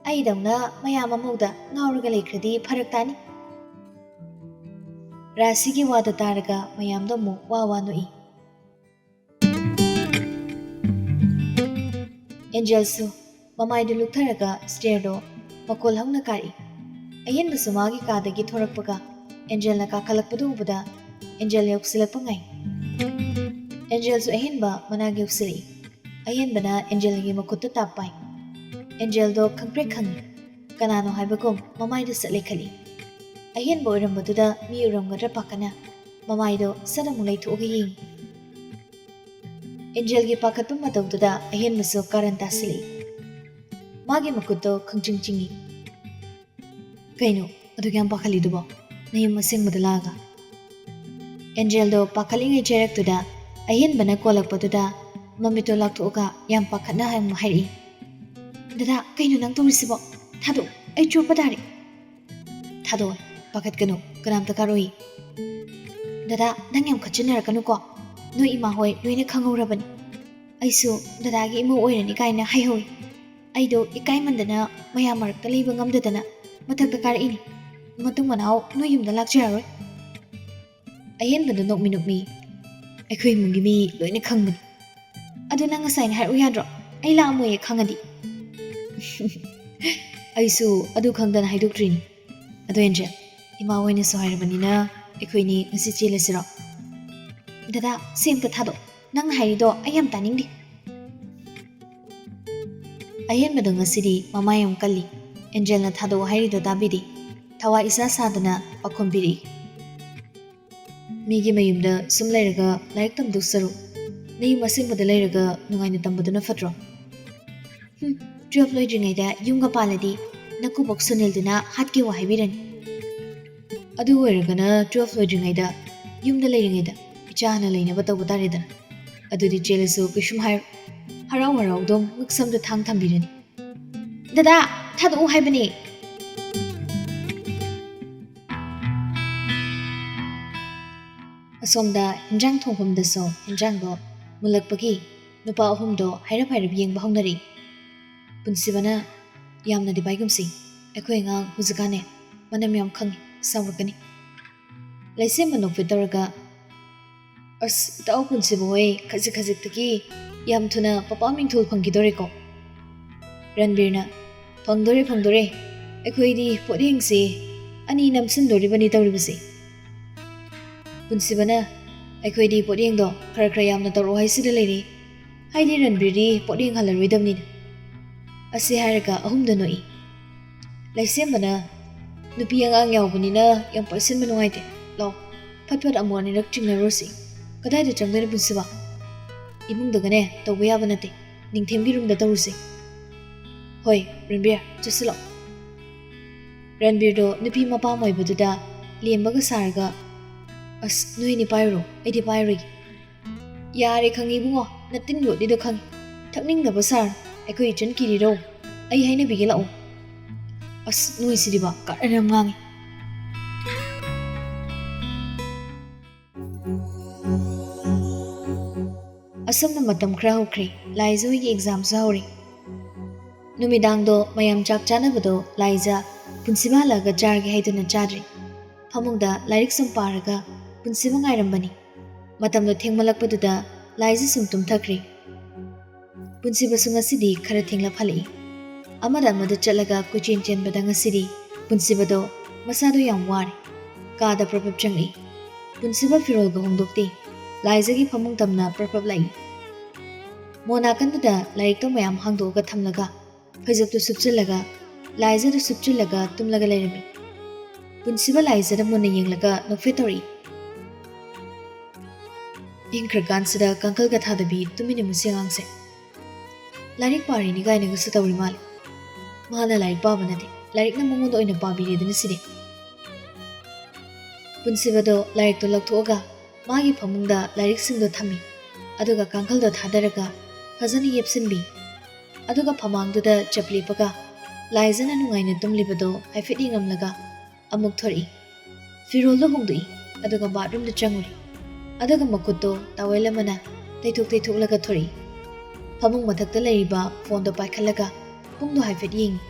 ꯑꯩꯗꯧꯅ ꯃꯌꯥꯝ ꯑꯃꯧꯗ ꯉꯥꯎꯔꯒ ꯂꯩꯈ꯭ꯔꯗꯤ ꯐꯔꯛ ꯇꯥꯅꯤ꯫" ꯔꯥꯁꯤꯒꯤ ꯋꯥꯗꯣ ꯇꯥꯔꯒ ꯃꯌꯥꯝꯗꯣ ꯑꯃꯨꯛ ꯋꯥ ꯋꯥ ꯅꯣꯛꯏ꯫ ꯑꯦꯟꯖꯦꯜꯁꯨ ꯃꯃꯥꯏꯗꯨ ꯂꯨꯛꯊꯔꯒ ꯁ꯭ꯇꯦꯌꯔꯗꯣ ꯃꯀꯣꯜ ꯍꯧꯅ ꯀꯥꯔꯛꯏ꯫ ꯑꯍꯦꯟꯕꯁꯨ ꯃꯥꯒꯤ ꯀꯥꯗꯒꯤ ꯊꯣꯔꯛꯄꯒ ꯑꯦꯟꯖꯦꯜꯅ ꯀꯥꯈꯠꯂꯛꯄꯗꯨ ꯎꯕꯗ ꯑꯦꯟꯖꯦꯜ ꯌꯧꯁꯤꯜꯂꯛꯄ ꯉꯥꯏ꯫ ꯑꯦꯟꯖꯦꯜꯁꯨ ꯑꯍꯦꯟꯕ ꯃꯅꯥꯛ ꯌꯧꯁꯤꯜꯂꯛꯏ꯫ ꯑꯍꯦꯟꯕꯅ ꯑꯦꯟꯖꯦꯜꯒꯤ ꯃꯈꯨꯠꯇ ꯇꯥꯞ ꯄꯥꯏ꯫ ꯑꯦꯟꯖꯦꯜꯗꯣ ꯈꯪꯄ꯭ꯔꯦꯛ ꯈꯪꯉꯤ꯫ ꯀꯅꯥꯅꯣ ꯍꯥꯏꯕꯒꯨꯝ ꯃꯃꯥꯏꯗꯨ ꯁꯠ ꯂꯩꯈꯠꯂꯤ꯫ ꯑꯍꯦꯟꯕ ꯑꯣꯏꯔꯝꯕꯗꯨꯗ ꯃꯤ ꯎꯔꯝꯒꯗ꯭ꯔꯥ ꯄꯥꯈꯠꯅ ꯃꯃꯥꯏꯗꯣ ꯁꯠ ꯑꯃꯨꯛ ꯂꯩꯊꯣꯛꯑꯒ ꯌꯦꯡꯉꯤ꯫ ꯑꯦꯟꯖꯦꯜꯒꯤ ꯄꯥꯈꯠꯄ ꯃꯇꯧꯗꯨꯗ ꯑꯍꯦꯟꯕꯁꯨ ꯀꯥꯔꯟ ꯇꯥꯁꯤꯜꯂꯛꯏ꯫ ꯃꯥꯒꯤ ꯃꯈꯨꯠꯇꯣ ꯈꯪꯆꯤꯡ ꯆꯤꯡꯏ꯫ "ꯀꯩꯅꯣ ꯑꯗꯨꯛ ꯌꯥꯝ ꯄꯥꯈꯠꯂꯤꯗꯨꯕꯣ? ꯅꯌꯨꯝ ꯑꯁꯦꯡꯕꯗ ꯂꯥꯛꯑꯒ?" ꯑꯦꯟꯖꯦꯜꯗꯣ ꯄꯥꯈꯠꯂꯤꯉꯩ ꯆꯩꯔꯛꯇꯨꯗ ꯑꯍꯦꯟꯕꯅ ꯀꯣꯜꯂꯛꯄꯗꯨꯗ ꯃꯃꯤꯠꯇꯣ ꯂꯥꯎꯊꯣꯛꯑꯒ ꯌꯥꯝ ꯄꯥꯈꯠꯅ ꯑꯃꯨꯛ ꯍꯥꯏꯔꯛꯏ꯫ "ꯗꯗꯥ, ꯀꯩꯅꯣ ꯅꯪ ꯇꯧꯔꯤꯁꯤꯕꯣ? ꯊꯥꯗꯣꯛ, ꯑꯩ ꯆꯣꯞꯄ ꯇꯥꯔꯦ꯫" "ꯊꯥꯗꯣꯛꯑꯣꯏ, ꯄꯥꯈꯠꯀꯅꯨ, ꯀꯅꯥꯝꯇ ꯀꯥꯔꯣꯏ꯫" "ꯗꯗꯥ, ꯅꯪ ꯌꯥꯝ ꯈꯠꯆꯤꯟꯅꯔꯛꯀꯅꯨꯀꯣ꯫ ꯅꯣꯏ ꯏꯃꯥ ꯍꯣꯏ ꯂꯣꯏꯅ ꯈꯪꯍꯧꯔꯕꯅꯤ꯫ ꯑꯩꯁꯨ ꯗꯗꯥꯒꯤ ꯏꯃꯧ ꯑꯣꯏꯔꯅꯤ ꯀꯥꯏꯅ ꯍꯥꯏꯍꯧꯏ꯫ ꯑꯩꯗꯣ ꯏꯀꯥꯏꯃꯟꯗꯅ ꯃꯌꯥꯝ ꯃꯔꯛꯇ ꯂꯩꯕ ꯉꯝꯗꯗꯅ ꯃꯊꯛꯇ ꯀꯥꯔꯛꯏꯅꯤ꯫ ꯃꯇꯨꯡ ꯃꯅꯥꯎ ꯅꯣꯏ ꯌꯨꯝꯗ ꯂꯥꯛꯆꯔꯔꯣꯏ꯫" ꯑꯍꯦꯟꯕꯗꯣ ꯅꯣꯛꯃꯤ ꯅꯣꯛꯃꯤ, "ꯑꯩꯈꯣꯏ ꯏꯃꯨꯡꯒꯤ ꯃꯤ ꯂꯣꯏꯅ ꯈꯪꯕꯅꯤ꯫ ꯑꯗꯨ ꯅꯪ ꯉꯁꯥꯏꯅ ꯍꯥꯏꯔꯛꯎ ꯌꯥꯗ꯭ꯔꯣ? ꯑꯩ ꯂꯥꯛꯑꯝꯃꯣꯏꯌꯦ ꯈꯪꯉꯗꯤ꯫" ꯑꯩꯁꯨ ꯑꯗꯨ ꯈꯪꯗꯅ ꯍꯥꯏꯗꯣꯛꯇ꯭ꯔꯤꯅꯤ꯫ ꯑꯗꯣ ꯑꯦꯟꯖꯦꯜ, ꯏꯃꯥ ꯍꯣꯏꯅꯁꯨ ꯍꯥꯏꯔꯕꯅꯤꯅ ꯑꯩꯈꯣꯏꯅꯤ ꯉꯁꯤ ꯆꯦꯜꯂꯁꯤꯔꯣ? ꯗꯗꯥ, ꯁꯤ ꯑꯝꯇ ꯊꯥꯗꯣꯛ꯫ ꯅꯪ ꯍꯥꯏꯔꯤꯗꯣ ꯑꯩ ꯌꯥꯝ ꯇꯥꯅꯤꯡꯗꯦ꯫ ꯑꯍꯦꯟꯕꯗꯣ ꯉꯁꯤꯗꯤ ꯃꯃꯥ ꯌꯥꯝ ꯀꯜꯂꯤ꯫ ꯑꯦꯟꯖꯦꯜꯅ ꯊꯥꯗꯣꯛꯑꯣ ꯍꯥꯏꯔꯤꯗꯣ ꯇꯥꯕꯤꯗꯦ꯫ ꯊꯋꯥ ꯏꯁꯥ ꯁꯥꯗꯅ ꯄꯥꯈꯣꯟ ꯄꯤꯔꯛꯏ꯫ ꯃꯤꯒꯤ ꯃꯌꯨꯝꯗ ꯁꯨꯝ ꯂꯩꯔꯒ ꯂꯥꯏꯔꯤꯛ ꯇꯝꯗꯧ ꯁꯔꯨꯛ, ꯅꯌꯨꯝ ꯑꯁꯦꯡꯕꯗ ꯂꯩꯔꯒ ꯅꯨꯡꯉꯥꯏꯅ ꯇꯝꯕꯗꯨꯅ ꯐꯠꯇ꯭ꯔꯣ? ꯍꯨꯝ, ꯇꯨꯌꯦꯜꯐ ꯂꯣꯏꯗ꯭ꯔꯤꯉꯩꯗ ꯌꯨꯝꯒ ꯄꯥꯜꯂꯗꯤ ꯅꯀꯨꯕꯣꯛ ꯁꯨꯅꯤꯜꯗꯨꯅ ꯍꯥꯠꯀꯦꯕꯨ ꯍꯥꯏꯕꯤꯔꯅꯤ꯫ ꯑꯗꯨ ꯑꯣꯏꯔꯒꯅ ꯇꯨꯌꯦꯜꯐ ꯂꯣꯏꯗ꯭ꯔꯤꯉꯩꯗ ꯌꯨꯝꯗ ꯂꯩꯔꯤꯉꯩꯗ ꯏꯆꯥ ꯍꯥꯟꯅ ꯂꯩꯅꯕ ꯇꯧꯕ ꯇꯥꯔꯦꯗꯅ꯫ ꯑꯗꯨꯗꯤ ꯆꯦꯜꯂꯁꯨ ꯀꯩꯁꯨꯝ ꯍꯥꯏꯔꯣꯏ꯫ ꯍꯔꯥꯎ ꯍꯔꯥꯎ ꯑꯗꯨꯝ ꯉꯛꯁꯝꯗ ꯊꯥꯡ ꯊꯝꯕꯤꯔꯅꯤ꯫ ꯗꯗꯥ, ꯊꯥꯗꯣꯛꯎ ꯍꯥꯏꯕꯅꯦ꯫ ꯑꯁꯣꯝꯗ ꯍꯤꯟꯖꯥꯡ ꯊꯣꯡꯐꯝꯗꯁꯨ ꯍꯤꯟꯖꯥꯡꯗꯣ ꯃꯨꯜꯂꯛꯄꯒꯤ ꯅꯨꯄꯥ ꯑꯍꯨꯝꯗꯣ ꯍꯥꯏꯔꯞ ꯍꯥꯏꯔꯞ ꯌꯦꯡꯕ ꯍꯧꯅꯔꯛꯏ꯫ ꯄꯨꯟꯁꯤꯕꯅ, "ꯌꯥꯝꯅꯗꯤ ꯄꯥꯏꯒꯨꯝꯁꯤ, ꯑꯩꯈꯣꯏ ꯑꯉꯥꯡ ꯍꯧꯖꯤꯛꯀꯥꯟꯅꯦ ꯃꯅꯝ ꯌꯥꯝ ꯈꯪꯉꯤ, ꯁꯥꯎꯔꯛꯀꯅꯤ"꯫ ꯂꯩꯁꯦꯝꯕ ꯅꯣꯛꯐꯦꯠ ꯇꯧꯔꯒ, "ꯑꯁ, ꯏꯇꯥꯎ ꯄꯨꯟꯁꯤꯕ ꯍꯣꯏ ꯈꯖꯤꯛ ꯈꯖꯤꯛꯇꯒꯤ ꯌꯥꯝ ꯊꯨꯅ ꯄꯄꯥ ꯃꯤꯡꯊꯣꯜ ꯐꯪꯈꯤꯗꯣꯔꯦꯀꯣ"꯫ ꯔꯟꯕꯤꯔꯅ, "ꯐꯪꯗꯣꯔꯦ, ꯐꯪꯗꯣꯔꯦ, ꯑꯩꯈꯣꯏꯗꯤ ꯄꯣꯠꯌꯦꯡꯁꯤ ꯑꯅꯤ ꯅꯝꯁꯤꯟꯗꯣꯔꯤꯕꯅꯤ ꯇꯧꯔꯤꯕꯁꯦ"꯫ ꯄꯨꯟꯁꯤꯕꯅ, "ꯑꯩꯈꯣꯏꯗꯤ ꯄꯣꯠꯌꯦꯡꯗꯣ ꯈꯔ ꯈꯔ ꯌꯥꯝꯅ ꯇꯧꯔꯛꯑꯣ ꯍꯥꯏꯁꯤꯗ ꯂꯩꯔꯦ, ꯍꯥꯏꯗꯤ ꯔꯟꯕꯤꯔꯗꯤ ꯄꯣꯠꯌꯦꯡ ꯍꯜꯂꯔꯣꯏꯗꯕꯅꯤꯅ"꯫ ꯑꯁꯤ ꯍꯥꯏꯔꯒ ꯑꯍꯨꯝꯗ ꯅꯣꯛꯏ꯫ ꯂꯩꯁꯦꯝꯕꯅ, "ꯅꯨꯄꯤ ꯑꯉꯥꯡ ꯌꯥꯎꯕꯅꯤꯅ ꯌꯥꯝ ꯄꯥꯏꯁꯤꯟꯕ ꯅꯨꯡꯉꯥꯏꯇꯦ꯫ ꯂꯥꯎ, ꯐꯠ ꯐꯠ ꯑꯃꯨꯛ ꯑꯅꯤꯔꯛ ꯆꯤꯡꯅꯔꯨꯔꯁꯤ꯫ ꯀꯗꯥꯏꯗ ꯆꯪꯗꯣꯏꯅꯣ ꯄꯨꯟꯁꯤꯕ? ꯏꯃꯨꯡꯗꯒꯅꯦ ꯇꯧꯕ ꯌꯥꯕ ꯅꯠꯇꯦ꯫ ꯅꯤꯡꯊꯦꯝꯒꯤ ꯔꯨꯝꯗ ꯇꯧꯔꯨꯁꯤ"꯫ "ꯍꯣꯏ, ꯔꯟꯕꯤꯔ, ꯆꯠꯁꯤꯜꯂꯣ"꯫ ꯔꯟꯕꯤꯔꯗꯣ ꯅꯨꯄꯤ ꯃꯄꯥꯝ ꯑꯣꯏꯕꯗꯨꯗ ꯂꯦꯝꯕꯒ ꯁꯥꯔꯒ, "ꯑꯁ, ꯅꯣꯏꯅꯤ ꯄꯥꯏꯔꯨꯔꯣ, ꯑꯩꯗꯤ ꯄꯥꯏꯔꯣꯏꯒꯦ"꯫ "ꯌꯥꯔꯦ, ꯈꯪꯉꯤ ꯏꯕꯨꯡꯉꯣ, ꯅꯇꯤꯟ ꯌꯣꯠꯂꯤꯗꯣ ꯈꯪꯉꯤ꯫ ꯊꯛꯅꯤꯡꯗꯕ ꯁꯥꯔꯅꯨ, ꯑꯩꯈꯣꯏ ꯏꯆꯟ ꯀꯤꯔꯤꯔꯣ? ꯑꯩ ꯍꯥꯏꯅꯕꯤꯒꯦ ꯂꯥꯛꯑꯣ"꯫ "ꯑꯁ, ꯅꯣꯏꯁꯤꯗꯤꯕ ꯀꯔꯟ ꯌꯥꯝ ꯉꯥꯡꯉꯤ"꯫ ꯑꯁꯨꯝꯅ ꯃꯇꯝ ꯈꯔ ꯍꯧꯈ꯭ꯔꯦ꯫ ꯂꯥꯏꯖꯥ ꯍꯣꯏꯒꯤ ꯑꯦꯛꯖꯥꯝꯁꯨ ꯍꯧꯔꯦ꯫ ꯅꯨꯃꯤꯗꯥꯡꯗꯣ ꯃꯌꯥꯝ ꯆꯥꯛ ꯆꯥꯅꯕꯗꯣ ꯂꯥꯏꯖꯥ ꯄꯨꯟꯁꯤꯕ ꯍꯜꯂꯛꯑꯒ ꯆꯥꯔꯒꯦ ꯍꯥꯏꯗꯨꯅ ꯆꯥꯗ꯭ꯔꯦ꯫ ꯐꯃꯨꯡꯗ ꯂꯥꯏꯔꯤꯛ ꯁꯨꯝ ꯄꯥꯔꯒ ꯄꯨꯟꯁꯤꯕ ꯉꯥꯏꯔꯝꯕꯅꯤ꯫ ꯃꯇꯝꯗꯣ ꯊꯦꯡꯃꯜꯂꯛꯄꯗꯨꯗ ꯂꯥꯏꯖꯥ ꯁꯨꯝ ꯇꯨꯝꯊꯈ꯭ꯔꯦ꯫ ꯄꯨꯟꯁꯤꯕꯁꯨ ꯉꯁꯤꯗꯤ ꯈꯔ ꯊꯦꯡꯂꯞ ꯍꯜꯂꯛꯏ꯫ ꯑꯃꯗ ꯑꯃꯗ ꯆꯠꯂꯒ ꯀꯣꯏꯆꯦꯟ ꯆꯦꯟꯕꯗ ꯉꯁꯤꯗꯤ ꯄꯨꯟꯁꯤꯕꯗꯣ ꯃꯁꯥꯗꯣ ꯌꯥꯝ ꯋꯥꯔꯦ꯫ ꯀꯥꯗ ꯄ꯭ꯔꯞ ꯄ꯭ꯔꯞ ꯆꯪꯂꯛꯏ꯫ ꯄꯨꯟꯁꯤꯕ ꯐꯤꯔꯣꯜꯒ ꯍꯣꯡꯗꯣꯛꯇꯦ꯫ ꯂꯥꯏꯖꯒꯤ ꯐꯃꯨꯡ ꯇꯝꯅ ꯄ꯭ꯔꯞ ꯄ꯭ꯔꯞ ꯂꯥꯛꯏ꯫ ꯃꯣ ꯅꯥꯀꯟꯗꯨꯗ ꯂꯥꯏꯔꯤꯛꯇꯣ ꯃꯌꯥꯝ ꯍꯥꯡꯗꯣꯛꯑꯒ ꯊꯝꯂꯒ ꯐꯩꯖꯨꯞꯇꯨ ꯁꯨꯞꯆꯤꯜꯂꯒ ꯂꯥꯏꯖꯗꯨ ꯁꯨꯞꯆꯤꯜꯂꯒ ꯇꯨꯝꯂꯒ ꯂꯩꯔꯝꯃꯤ꯫ ꯄꯨꯟꯁꯤꯕ ꯂꯥꯏꯖꯗ ꯃꯨꯟꯅ ꯌꯦꯡꯂꯒ ꯅꯣꯛꯐꯦꯠ ꯇꯧꯔꯛꯏ꯫ ꯏꯪꯈ꯭ꯔꯀꯥꯟꯁꯤꯗ ꯀꯥꯡꯈꯜꯒ ꯊꯥꯗꯕꯤ ꯇꯨꯃꯤꯟꯅ ꯃꯁꯤ ꯑꯉꯥꯡꯁꯦ꯫ ꯂꯥꯏꯔꯤꯛ ꯄꯥꯔꯤꯅꯤ ꯀꯥꯏꯅꯒꯁꯨ ꯇꯧꯔꯤ ꯃꯥꯜꯂꯦ꯫ ꯃꯥꯅ ꯂꯥꯏꯔꯤꯛ ꯄꯥꯕ ꯅꯠꯇꯦ, ꯂꯥꯏꯔꯤꯛꯅ ꯃꯉꯣꯟꯗ ꯑꯣꯏꯅ ꯄꯥꯕꯤꯔꯦꯗꯅ ꯁꯤꯗꯤ꯫ ꯄꯨꯟꯁꯤꯕꯗꯣ ꯂꯥꯏꯔꯤꯛꯇꯣ ꯂꯧꯊꯣꯛꯑꯒ ꯃꯥꯒꯤ ꯐꯃꯨꯡꯗ ꯂꯥꯏꯔꯤꯛꯁꯤꯡꯗꯣ ꯊꯝꯃꯤ꯫ ꯑꯗꯨꯒ ꯀꯥꯡꯈꯜꯗꯣ ꯊꯥꯗꯔꯒ ꯐꯖꯅ ꯌꯦꯞꯁꯤꯟꯕꯤ꯫ ꯑꯗꯨꯒ ꯐꯃꯥꯡꯗꯨꯗ ꯆꯞ ꯂꯦꯞꯄꯒ ꯂꯥꯏꯖꯅ ꯅꯨꯡꯉꯥꯏꯅ ꯇꯨꯝꯂꯤꯕꯗꯣ ꯍꯥꯏꯐꯦꯠ ꯌꯦꯡꯂꯝꯂꯒ ꯑꯃꯨꯛ ꯊꯣꯔꯛꯏ꯫ ꯐꯤꯔꯣꯜꯗꯣ ꯍꯣꯡꯗꯣꯛꯏ, ꯑꯗꯨꯒ ꯕꯥꯠꯔꯨꯝꯗ ꯆꯪꯉꯨꯔꯤ꯫ ꯑꯗꯨꯒ ꯃꯈꯨꯠꯇꯣ ꯇꯥꯋꯦꯜ ꯑꯃꯅ ꯇꯩꯊꯣꯛ ꯇꯩꯊꯣꯛꯂꯒ ꯊꯣꯔꯛꯏ꯫ ꯐꯃꯨꯡ ꯃꯊꯛꯇ ꯂꯩꯔꯤꯕ ꯐꯣꯟꯗꯣ ꯄꯥꯏꯈꯠꯂꯒ ꯄꯨꯡꯗꯣ ꯍꯥꯏꯐꯦꯠ ꯌꯦꯡꯉꯤ꯫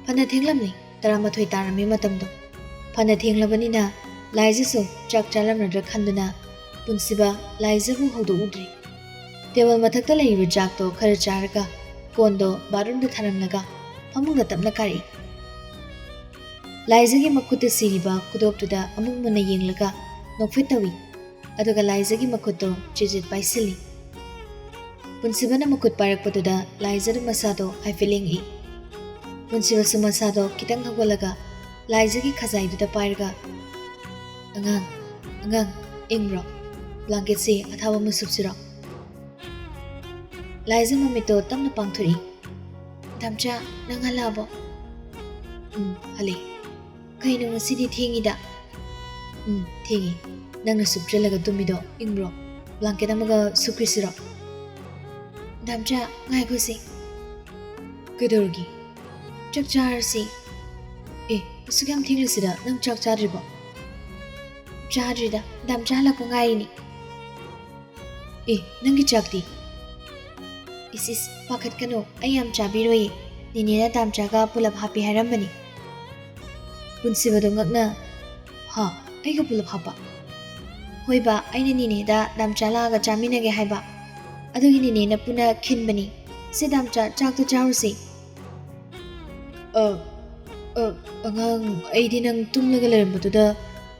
ꯐꯅ ꯊꯦꯡꯂꯝꯂꯤ, ꯇꯔꯥꯃꯥꯊꯣꯏ ꯇꯥꯔꯝꯃꯤ ꯃꯇꯝꯗꯣ꯫ ꯐꯅ ꯊꯦꯡꯂꯕꯅꯤꯅ ꯂꯥꯏꯖꯁꯨ ꯆꯥꯛ ꯆꯥꯔꯝꯂꯗ꯭ꯔꯥ ꯈꯟꯗꯨꯅ ꯄꯨꯟꯁꯤꯕ ꯂꯥꯏꯖꯕꯨ ꯍꯧꯗꯣꯛꯎꯗ꯭ꯔꯤ꯫ ꯇꯦꯕꯜ ꯃꯊꯛꯇ ꯂꯩꯔꯤꯕ ꯆꯥꯛꯇꯣ ꯈꯔ ꯆꯥꯔꯒ ꯀꯣꯟꯗꯣ ꯕꯥꯠꯔꯨꯝꯗ ꯊꯅꯝꯂꯒ ꯐꯃꯨꯡꯗ ꯇꯞꯅ ꯀꯥꯔꯛꯏ꯫ ꯂꯥꯏꯖꯒꯤ ꯃꯈꯨꯠꯇ ꯁꯤꯔꯤꯕ ꯈꯨꯗꯣꯞꯇꯨꯗ ꯑꯃꯨꯛ ꯃꯨꯟꯅ ꯌꯦꯡꯂꯒ ꯅꯣꯛꯐꯦꯠ ꯇꯧꯏ꯫ ꯑꯗꯨꯒ ꯂꯥꯏꯖꯒꯤ ꯃꯈꯨꯠꯇꯣ ꯆꯤꯖꯤꯠ ꯄꯥꯏꯁꯤꯜꯂꯤ꯫ ꯄꯨꯟꯁꯤꯕꯅ ꯃꯈꯨꯠ ꯄꯥꯏꯔꯛꯄꯗꯨꯗ ꯂꯥꯏꯖꯗꯨ ꯃꯁꯥꯗꯣ ꯍꯥꯏꯐꯦꯠ ꯂꯦꯡꯉꯛꯏ꯫ ꯄꯨꯟꯁꯤꯕꯁꯨ ꯃꯁꯥꯗꯣ ꯈꯤꯇꯪ ꯍꯧꯒꯠꯂꯒ ꯂꯥꯏꯖꯒꯤ ꯈꯖꯥꯏꯗꯨꯗ ꯄꯥꯏꯔꯒ, "ꯑꯉꯥꯡ, ꯑꯉꯥꯡ, ꯏꯪꯕ꯭ꯔꯣ? ꯕ꯭ꯂꯥꯡꯀꯦꯠꯁꯦ ꯑꯊꯥꯕ ꯑꯃ ꯁꯨꯞꯁꯤꯔꯣ?" ꯂꯥꯏꯖ ꯃꯃꯤꯠꯇꯣ ꯇꯞꯅ ꯄꯥꯡꯊꯣꯔꯛꯏ꯫ "ꯗꯥꯝꯆꯥ, ꯅꯪ ꯍꯜꯂꯛꯑꯕꯣ?" "ꯎꯝ, ꯍꯜꯂꯛꯑꯦ꯫ ꯀꯩꯅꯣ ꯉꯁꯤꯗꯤ ꯊꯦꯡꯉꯤꯗ?" "ꯎꯝ, ꯊꯦꯡꯉꯤ꯫ ꯅꯪꯅ ꯁꯨꯞꯆꯜꯂꯒ ꯇꯨꯝꯃꯤꯗꯣ ꯏꯪꯕ꯭ꯔꯣ? ꯕ꯭ꯂꯥꯡꯀꯦꯠ ꯑꯃꯒ ꯁꯨꯞꯈꯤꯁꯤꯔꯣ?" "ꯗꯥꯝꯆꯥ, ꯉꯥꯏꯈꯣꯁꯦ꯫" "ꯀꯩꯗꯧꯔꯒꯦ? ꯆꯥꯛ ꯆꯥꯔꯁꯤ꯫" "ꯑꯦ, ꯑꯁꯨꯛ ꯌꯥꯝ ꯊꯦꯡꯂꯤꯁꯤꯗ ꯅꯪ ꯆꯥꯛ ꯆꯥꯗ꯭ꯔꯤꯕꯣ?" "ꯆꯥꯗ꯭ꯔꯤꯗ, ꯗꯥꯝꯆꯥ ꯍꯜꯂꯛꯄ ꯉꯥꯏꯔꯤꯅꯤ꯫" "ꯑꯦ, ꯅꯪꯒꯤ ꯆꯥꯛꯇꯤ?" "ꯏꯁ ꯏꯁ, ꯄꯥꯈꯠꯀꯅꯨ, ꯑꯩ ꯌꯥꯝ ꯆꯥꯕꯤꯔꯣꯏꯌꯦ꯫ ꯅꯦꯅꯦꯅ ꯗꯥꯝꯆꯥꯒ ꯄꯨꯂꯞ ꯍꯥꯞꯄꯦ ꯍꯥꯏꯔꯝꯕꯅꯤ꯫" ꯄꯨꯟꯁꯤꯕꯗꯣ ꯉꯛꯅ, "ꯍꯥ, ꯑꯩꯒ ꯄꯨꯂꯞ ꯍꯥꯞꯄ?" "ꯍꯣꯏꯕ, ꯑꯩꯅ ꯅꯦꯅꯦꯗ ꯗꯥꯝꯆꯥ ꯂꯥꯛꯑꯒ ꯆꯥꯃꯤꯟꯅꯒꯦ ꯍꯥꯏꯕ, ꯑꯗꯨꯒꯤ ꯅꯦꯅꯦꯅ ꯄꯨꯟꯅ ꯈꯤꯟꯕꯅꯤ꯫ "ꯁꯦ ꯗꯥꯝꯆꯥ, ꯆꯥꯛꯇꯣ ꯆꯥꯔꯨꯁꯦ꯫" "ꯑ, ꯑ, ꯑꯉꯥꯡ, ꯑꯩꯗꯤ ꯅꯪ ꯇꯨꯝꯂꯒ ꯂꯩꯔꯝꯕꯗꯨꯗ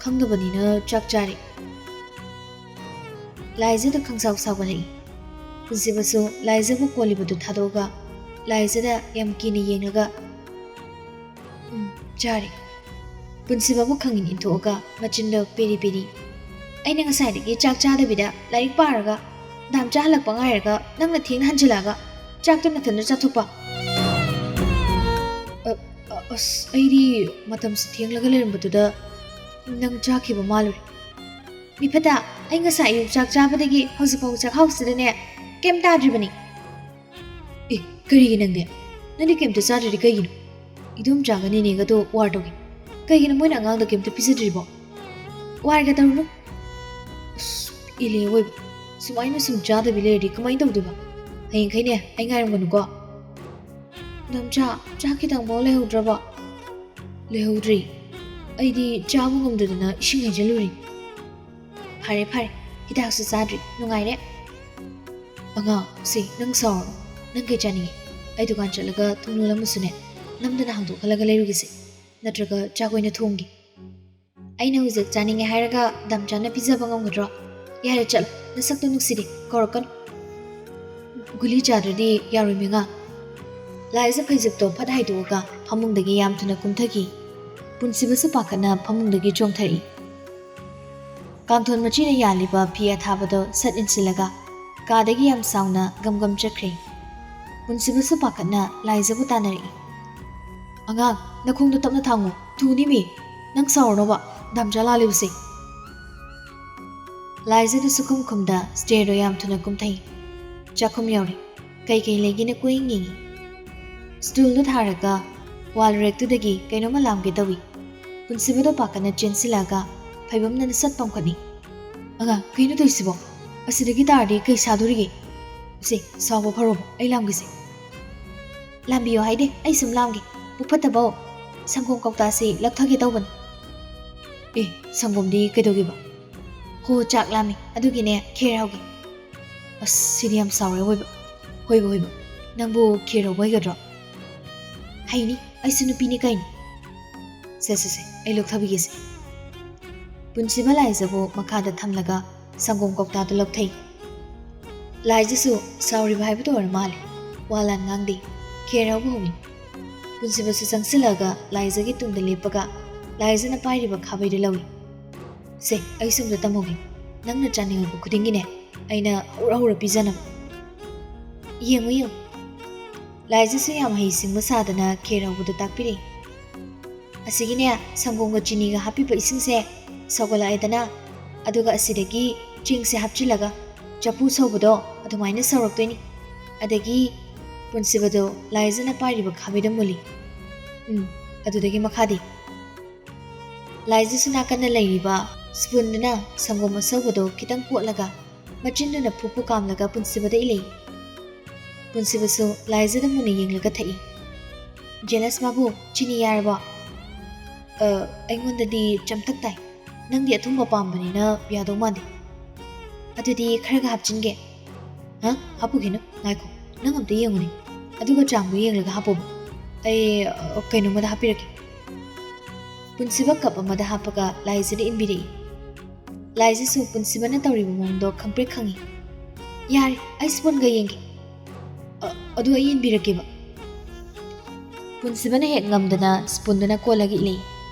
ꯈꯪꯗꯕꯅꯤꯅ ꯆꯥꯛ ꯆꯥꯔꯦ꯫" ꯂꯥꯏꯖꯗ ꯈꯪꯁꯥꯎ ꯁꯥꯎꯒꯠꯂꯛꯏ꯫ ꯄꯨꯟꯁꯤꯕꯁꯨ ꯂꯥꯏꯖꯕꯨ ꯀꯣꯜꯂꯤꯕꯗꯨ ꯊꯥꯗꯣꯛꯑꯒ ꯂꯥꯏꯖꯗ ꯌꯥꯝ ꯀꯤꯅ ꯌꯦꯡꯂꯒ, "ꯎꯝ, ꯆꯥꯔꯦ꯫" ꯄꯨꯟꯁꯤꯕꯕꯨ ꯈꯪꯏꯟ ꯏꯟꯊꯣꯛꯑꯒ ꯃꯆꯤꯟꯗ ꯄꯦꯔꯤ ꯄꯦꯔꯤ, "ꯑꯩꯅ ꯉꯁꯥꯏꯗꯒꯤ ꯆꯥꯛ ꯆꯥꯗꯕꯤꯗ ꯂꯥꯏꯔꯤꯛ ꯄꯥꯔꯒ ꯗꯥꯝꯆꯥ ꯍꯜꯂꯛꯄ ꯉꯥꯏꯔꯒ ꯅꯪꯅ ꯊꯦꯡꯅ ꯍꯟꯖꯤꯜꯂꯛꯑꯒ ꯆꯥꯛꯇꯣ ꯅꯊꯟꯗ ꯆꯥꯊꯣꯛꯄ꯫" "ꯑ, ꯑ, ꯑꯁ, ꯑꯩꯗꯤ ꯃꯇꯝꯁꯦ ꯊꯦꯡꯂꯒ ꯂꯩꯔꯝꯕꯗꯨꯗ ꯅꯪ ꯆꯥꯈꯤꯕ ꯃꯥꯜꯂꯨꯔꯦ꯫" "ꯃꯤꯐꯠꯇ, ꯑꯩ ꯉꯁꯥꯏ ꯑꯌꯨꯛ ꯆꯥꯛ ꯆꯥꯕꯗꯒꯤ ꯍꯧꯖꯤꯛꯐꯥꯎ ꯆꯥꯛꯈꯥꯎꯁꯤꯗꯅꯦ ꯀꯩꯝ ꯇꯥꯗ꯭ꯔꯤꯕꯅꯤ꯫" "ꯑꯦ, ꯀꯔꯤꯒꯤ ꯅꯪꯗꯤ? ꯅꯪꯗꯤ ꯀꯩꯝꯇ ꯆꯥꯗ꯭ꯔꯗꯤ ꯀꯩꯒꯤꯅꯣ? ꯏꯗꯣꯝꯆꯥꯒ ꯅꯦꯅꯦꯒꯗꯣ ꯋꯥꯔ ꯇꯧꯒꯦ꯫ ꯀꯩꯒꯤꯅꯣ ꯃꯣꯏꯅ ꯑꯉꯥꯡꯗ ꯀꯩꯝꯇ ꯄꯤꯖꯗ꯭ꯔꯤꯕꯣ?" "ꯋꯥꯔꯒ ꯇꯧꯔꯨꯅꯨ꯫" "ꯑꯁ, ꯏꯂꯦ ꯑꯣꯏꯕ, ꯁꯨꯃꯥꯏꯅ ꯁꯨꯝ ꯆꯥꯗꯕꯤ ꯂꯩꯔꯗꯤ ꯀꯃꯥꯏꯅ ꯇꯧꯗꯣꯏꯕ? ꯍꯌꯦꯡꯈꯩꯅꯦ, ꯑꯩ ꯉꯥꯏꯔꯝꯒꯅꯨꯀꯣ꯫" "ꯗꯥꯝꯆꯥ, ꯆꯥꯛ ꯈꯤꯇꯪꯐꯥꯎ ꯂꯩꯍꯧꯗ꯭ꯔꯕꯣ?" "ꯂꯩꯍꯧꯗ꯭ꯔꯤ꯫ ꯑꯩꯗꯤ ꯆꯥꯕ ꯉꯝꯗꯗꯅ ꯏꯁꯤꯡ ꯍꯩꯖꯤꯜꯂꯨꯔꯤ꯫" "ꯐꯔꯦ, ꯐꯔꯦ꯫ ꯍꯤꯗꯥꯛꯁꯨ ꯆꯥꯗ꯭ꯔꯤ꯫ ꯅꯨꯡꯉꯥꯏꯔꯦ꯫" "ꯑꯉꯥꯡ, ꯁꯤ, ꯅꯪ ꯁꯥꯎꯔꯅꯨ꯫ ꯅꯪ ꯀꯩ ꯆꯥꯅꯤꯡꯉꯤ? ꯑꯩ ꯗꯨꯀꯥꯟ ꯆꯠꯂꯒ ꯊꯣꯡ ꯂꯣꯜꯂꯝꯃꯁꯨꯅꯦ, ꯅꯝꯗꯅ ꯍꯥꯡꯗꯣꯛꯍꯜꯂꯒ ꯂꯩꯔꯨꯒꯦꯁꯦ꯫ ꯅꯠꯇ꯭ꯔꯒ ꯆꯥꯛ ꯑꯣꯏꯅ ꯊꯣꯡꯒꯦ?" "ꯑꯩꯅ ꯍꯧꯖꯤꯛ ꯆꯥꯅꯤꯡꯉꯦ ꯍꯥꯏꯔꯒ ꯗꯥꯝꯆꯥꯅ ꯄꯤꯖꯕ ꯉꯝꯒꯗ꯭ꯔꯣ? ꯌꯥꯔꯦ, ꯆꯠꯂꯣ꯫ ꯅꯁꯛꯇꯣ ꯅꯨꯡꯁꯤꯗꯦ꯫ ꯀꯧꯔꯛꯀꯅꯨ꯫" "ꯒꯨꯂꯤ ꯆꯥꯗ꯭ꯔꯗꯤ ꯌꯥꯔꯣꯏ, ꯃꯦꯉꯥ꯫" ꯂꯥꯏꯖ ꯐꯩꯖꯨꯞꯇꯣ ꯐꯠ ꯍꯥꯏꯗꯣꯛꯑꯒ ꯐꯃꯨꯡꯗꯒꯤ ꯌꯥꯝ ꯊꯨꯅ ꯀꯨꯝꯊꯈꯤ꯫ ꯄꯨꯟꯁꯤꯕꯁꯨ ꯄꯥꯈꯠꯅ ꯐꯃꯨꯡꯗꯒꯤ ꯆꯣꯡꯊꯔꯛꯏ꯫ ꯀꯥꯡꯊꯣꯟ ꯃꯆꯤꯅ ꯌꯥꯜꯂꯤꯕ ꯐꯤ ꯑꯊꯥꯕꯗꯣ ꯁꯠ ꯏꯟꯁꯤꯜꯂꯒ ꯀꯥꯗꯒꯤ ꯌꯥꯝ ꯁꯥꯎꯅ ꯒꯝ ꯒꯝ ꯆꯠꯈ꯭ꯔꯦ꯫ ꯄꯨꯟꯁꯤꯕꯁꯨ ꯄꯥꯈꯠꯅ ꯂꯥꯏꯖꯕꯨ ꯇꯥꯟꯅꯔꯛꯏ꯫ "ꯑꯉꯥꯡ, ꯅꯈꯣꯡꯗꯣ ꯇꯞꯅ ꯊꯥꯡꯉꯨ, ꯊꯨꯅꯤꯃꯤ꯫ ꯅꯪ ꯁꯥꯎꯔꯅꯣꯕ, ꯗꯥꯝꯆꯥ ꯂꯥꯛꯂꯤꯕꯁꯦ꯫" ꯂꯥꯏꯖꯗꯨ ꯁꯨꯈꯨꯝ ꯈꯨꯝꯗ ꯁ꯭ꯇꯦꯔꯗꯣ ꯌꯥꯝ ꯊꯨꯅ ꯀꯨꯝꯊꯩ꯫ ꯆꯥꯛꯈꯨꯝ ꯌꯧꯔꯦ꯫ ꯀꯩ ꯀꯩ ꯂꯩꯒꯦꯅ ꯀꯣꯏꯌꯦꯡ ꯌꯦꯡꯉꯤ꯫ ꯁ꯭ꯇꯨꯜꯗꯨ ꯊꯥꯔꯒ ꯋꯥꯜ ꯔꯦꯛꯇꯨꯗꯒꯤ ꯀꯩꯅꯣꯝꯃ ꯂꯥꯝꯒꯦ ꯇꯧꯏ꯫ ꯄꯨꯟꯁꯤꯕꯗꯣ ꯄꯥꯈꯠꯅ ꯆꯦꯟꯁꯤꯜꯂꯛꯑꯒ ꯐꯩꯕꯝꯅꯅ ꯁꯠ ꯄꯝꯈꯠꯅꯤ꯫ "ꯑꯉꯥꯡ, ꯀꯩꯅꯣ ꯇꯧꯔꯤꯁꯤꯕꯣ? ꯑꯁꯤꯗꯒꯤ ꯇꯥꯔꯗꯤ ꯀꯩ ꯁꯥꯗꯣꯔꯤꯒꯦ? ꯁꯦ, ꯁꯥꯎꯕ ꯐꯔꯣꯕ, ꯑꯩ ꯂꯥꯝꯒꯦꯁꯦ꯫" "ꯂꯥꯝꯕꯤꯌꯣ ꯍꯥꯏꯗꯦ, ꯑꯩ ꯁꯨꯝ ꯂꯥꯝꯒꯦ꯫ ꯄꯨꯛ ꯐꯠꯇꯕꯧ, ꯁꯪꯒꯣꯝ ꯀꯧꯇꯥꯁꯤ ꯂꯧꯊꯒꯦ ꯇꯧꯕꯅꯤ꯫" "ꯑꯦ, ꯁꯪꯒꯣꯝꯗꯤ ꯀꯩꯗꯧꯒꯦꯕ?" "ꯍꯣ, ꯆꯥꯛ ꯂꯥꯝꯃꯤ, ꯑꯗꯨꯒꯤꯅꯦ, ꯈꯦꯔ ꯍꯧꯒꯦ꯫" ꯑꯁ, ꯁꯤꯗꯤ ꯌꯥꯝ ꯁꯥꯎꯔꯦ ꯑꯣꯏꯕ꯫ ꯍꯣꯏꯕ, ꯍꯣꯏꯕ꯫ "ꯅꯪꯕꯨ ꯈꯦꯔ ꯍꯧꯕ ꯍꯩꯒꯗ꯭ꯔꯣ?" "ꯍꯩꯅꯤ, ꯑꯩꯁꯨ ꯅꯨꯄꯤꯅꯤ ꯀꯩꯅꯣ꯫ ꯁꯦ, ꯁꯦ, ꯁꯦ, ꯑꯩ ꯂꯧꯊꯕꯤꯒꯦꯁꯦ꯫" ꯄꯨꯟꯁꯤꯕ ꯂꯥꯏꯖꯕꯨ ꯃꯈꯥꯗ ꯊꯝꯂꯒ ꯁꯪꯒꯣꯝ ꯀꯧꯇꯥꯗꯨ ꯂꯧꯊꯩ꯫ ꯂꯥꯏꯖꯁꯨ ꯁꯥꯎꯔꯤꯕ ꯍꯥꯏꯕꯗꯨ ꯑꯣꯏꯔ ꯃꯥꯜꯂꯦ꯫ ꯋꯥ ꯂꯥꯟ ꯉꯥꯡꯗꯦ꯫ ꯈꯦꯔ ꯍꯧꯕ ꯍꯧꯏ꯫ ꯄꯨꯟꯁꯤꯕꯁꯨ ꯆꯪꯁꯤꯜꯂꯒ ꯂꯥꯏꯖꯒꯤ ꯇꯨꯡꯗ ꯂꯦꯞꯄꯒ ꯂꯥꯏꯖꯅ ꯄꯥꯏꯔꯤꯕ ꯈꯥꯕꯩꯗꯨ ꯂꯧꯏ꯫ "ꯁꯦ, ꯑꯩꯁꯨ ꯑꯝꯇ ꯇꯝꯍꯧꯒꯦ꯫ ꯅꯪꯅ ꯆꯥꯅꯤꯡꯉꯛꯄ ꯈꯨꯗꯤꯡꯒꯤꯅꯦ, ꯑꯩꯅ ꯍꯧꯔ ꯍꯧꯔ ꯄꯤꯖꯅꯕ꯫ ꯌꯦꯡꯉꯨ, ꯌꯦꯡꯉꯨ꯫" ꯂꯥꯏꯖꯁꯨ ꯌꯥꯝ ꯍꯩꯁꯤꯡꯕ ꯁꯥꯗꯅ ꯈꯦꯔ ꯍꯧꯕꯗꯨ ꯇꯥꯛꯄꯤꯔꯛꯏ꯫ "ꯑꯁꯤꯒꯤꯅꯦ, ꯁꯪꯒꯣꯝꯒ ꯆꯤꯅꯤꯒ ꯍꯥꯞꯄꯤꯕ ꯏꯁꯤꯡꯁꯦ ꯁꯧꯒꯠꯂꯛꯑꯦꯗꯅ, ꯑꯗꯨꯒ ꯑꯁꯤꯗꯒꯤ ꯆꯦꯡꯁꯦ ꯍꯥꯞꯆꯤꯜꯂꯒ ꯆꯐꯨ ꯁꯧꯕꯗꯣ ꯑꯗꯨꯃꯥꯏꯅ ꯁꯧꯔꯛꯇꯣꯏꯅꯤ꯫ ꯑꯗꯒꯤ" ꯄꯨꯟꯁꯤꯕꯗꯣ ꯂꯥꯏꯖꯅ ꯄꯥꯏꯔꯤꯕ ꯈꯥꯕꯩꯗ ꯃꯨꯜꯂꯤ꯫ "ꯎꯝ, ꯑꯗꯨꯗꯒꯤ ꯃꯈꯥꯗꯤ?" ꯂꯥꯏꯖꯁꯨ ꯅꯥꯀꯟꯗ ꯂꯩꯔꯤꯕ ꯁ꯭ꯄꯨꯟꯗꯨꯅ ꯁꯪꯒꯣꯝ ꯑꯁꯧꯕꯗꯣ ꯈꯤꯇꯪ ꯀꯣꯠꯂꯒ ꯃꯆꯤꯟꯗꯨꯅ ꯐꯨ ꯐꯨ ꯀꯥꯝꯂꯒ ꯄꯨꯟꯁꯤꯕꯗ ꯏꯜꯂꯤ꯫ ꯄꯨꯟꯁꯤꯕꯁꯨ ꯂꯥꯏꯖꯗ ꯃꯨꯟꯅ ꯌꯦꯡꯂꯒ ꯊꯛꯏ꯫ "ꯖꯦꯂꯁ ꯃꯥꯕꯨ, ꯆꯤꯅꯤ ꯌꯥꯔꯕꯣ?" "ꯑ, ꯑꯩꯉꯣꯟꯗꯗꯤ ꯆꯝꯊꯛ ꯇꯥꯏ꯫ ꯅꯪꯗꯤ ꯑꯊꯨꯝꯕ ꯄꯥꯝꯕꯅꯤꯅ ꯌꯥꯗꯧ ꯃꯥꯟꯗꯦ꯫" "ꯑꯗꯨꯗꯤ ꯈꯔꯒ ꯍꯥꯞꯆꯤꯟꯒꯦ꯫" "ꯍꯥ? ꯍꯥꯞꯄꯨꯈꯤꯅꯨ꯫ ꯉꯥꯏꯈꯣ, ꯅꯪ ꯑꯝꯇ ꯌꯦꯡꯉꯨꯅꯦ꯫ ꯑꯗꯨꯒ ꯆꯥꯡꯗꯣ ꯌꯦꯡꯂꯒ ꯍꯥꯞꯄꯣꯕ꯫ ꯑꯩ, ꯑ, ꯀꯩꯅꯣꯝꯃꯗ ꯍꯥꯞꯄꯤꯔꯛꯀꯦ꯫" ꯄꯨꯟꯁꯤꯕ ꯀꯞ ꯑꯃꯗ ꯍꯥꯞꯄꯒ ꯂꯥꯏꯖꯗ ꯏꯟꯕꯤꯔꯛꯏ꯫ ꯂꯥꯏꯖꯁꯨ ꯄꯨꯟꯁꯤꯕꯅ ꯇꯧꯔꯤꯕ ꯃꯑꯣꯡꯗꯣ ꯈꯪꯄ꯭ꯔꯦꯛ ꯈꯪꯏ꯫ "ꯌꯥꯔꯦ, ꯑꯩ ꯁ꯭ꯄꯨꯟꯒ ꯌꯦꯡꯒꯦ꯫" "ꯑ, ꯑꯗꯨ ꯑꯩ ꯏꯟꯕꯤꯔꯛꯀꯦꯕ꯫" ꯄꯨꯟꯁꯤꯕꯅ ꯍꯦꯛ ꯉꯝꯗꯅ ꯁ꯭ꯄꯨꯟꯗꯨꯅ ꯀꯣꯜꯂꯒ ꯏꯜꯂꯤ꯫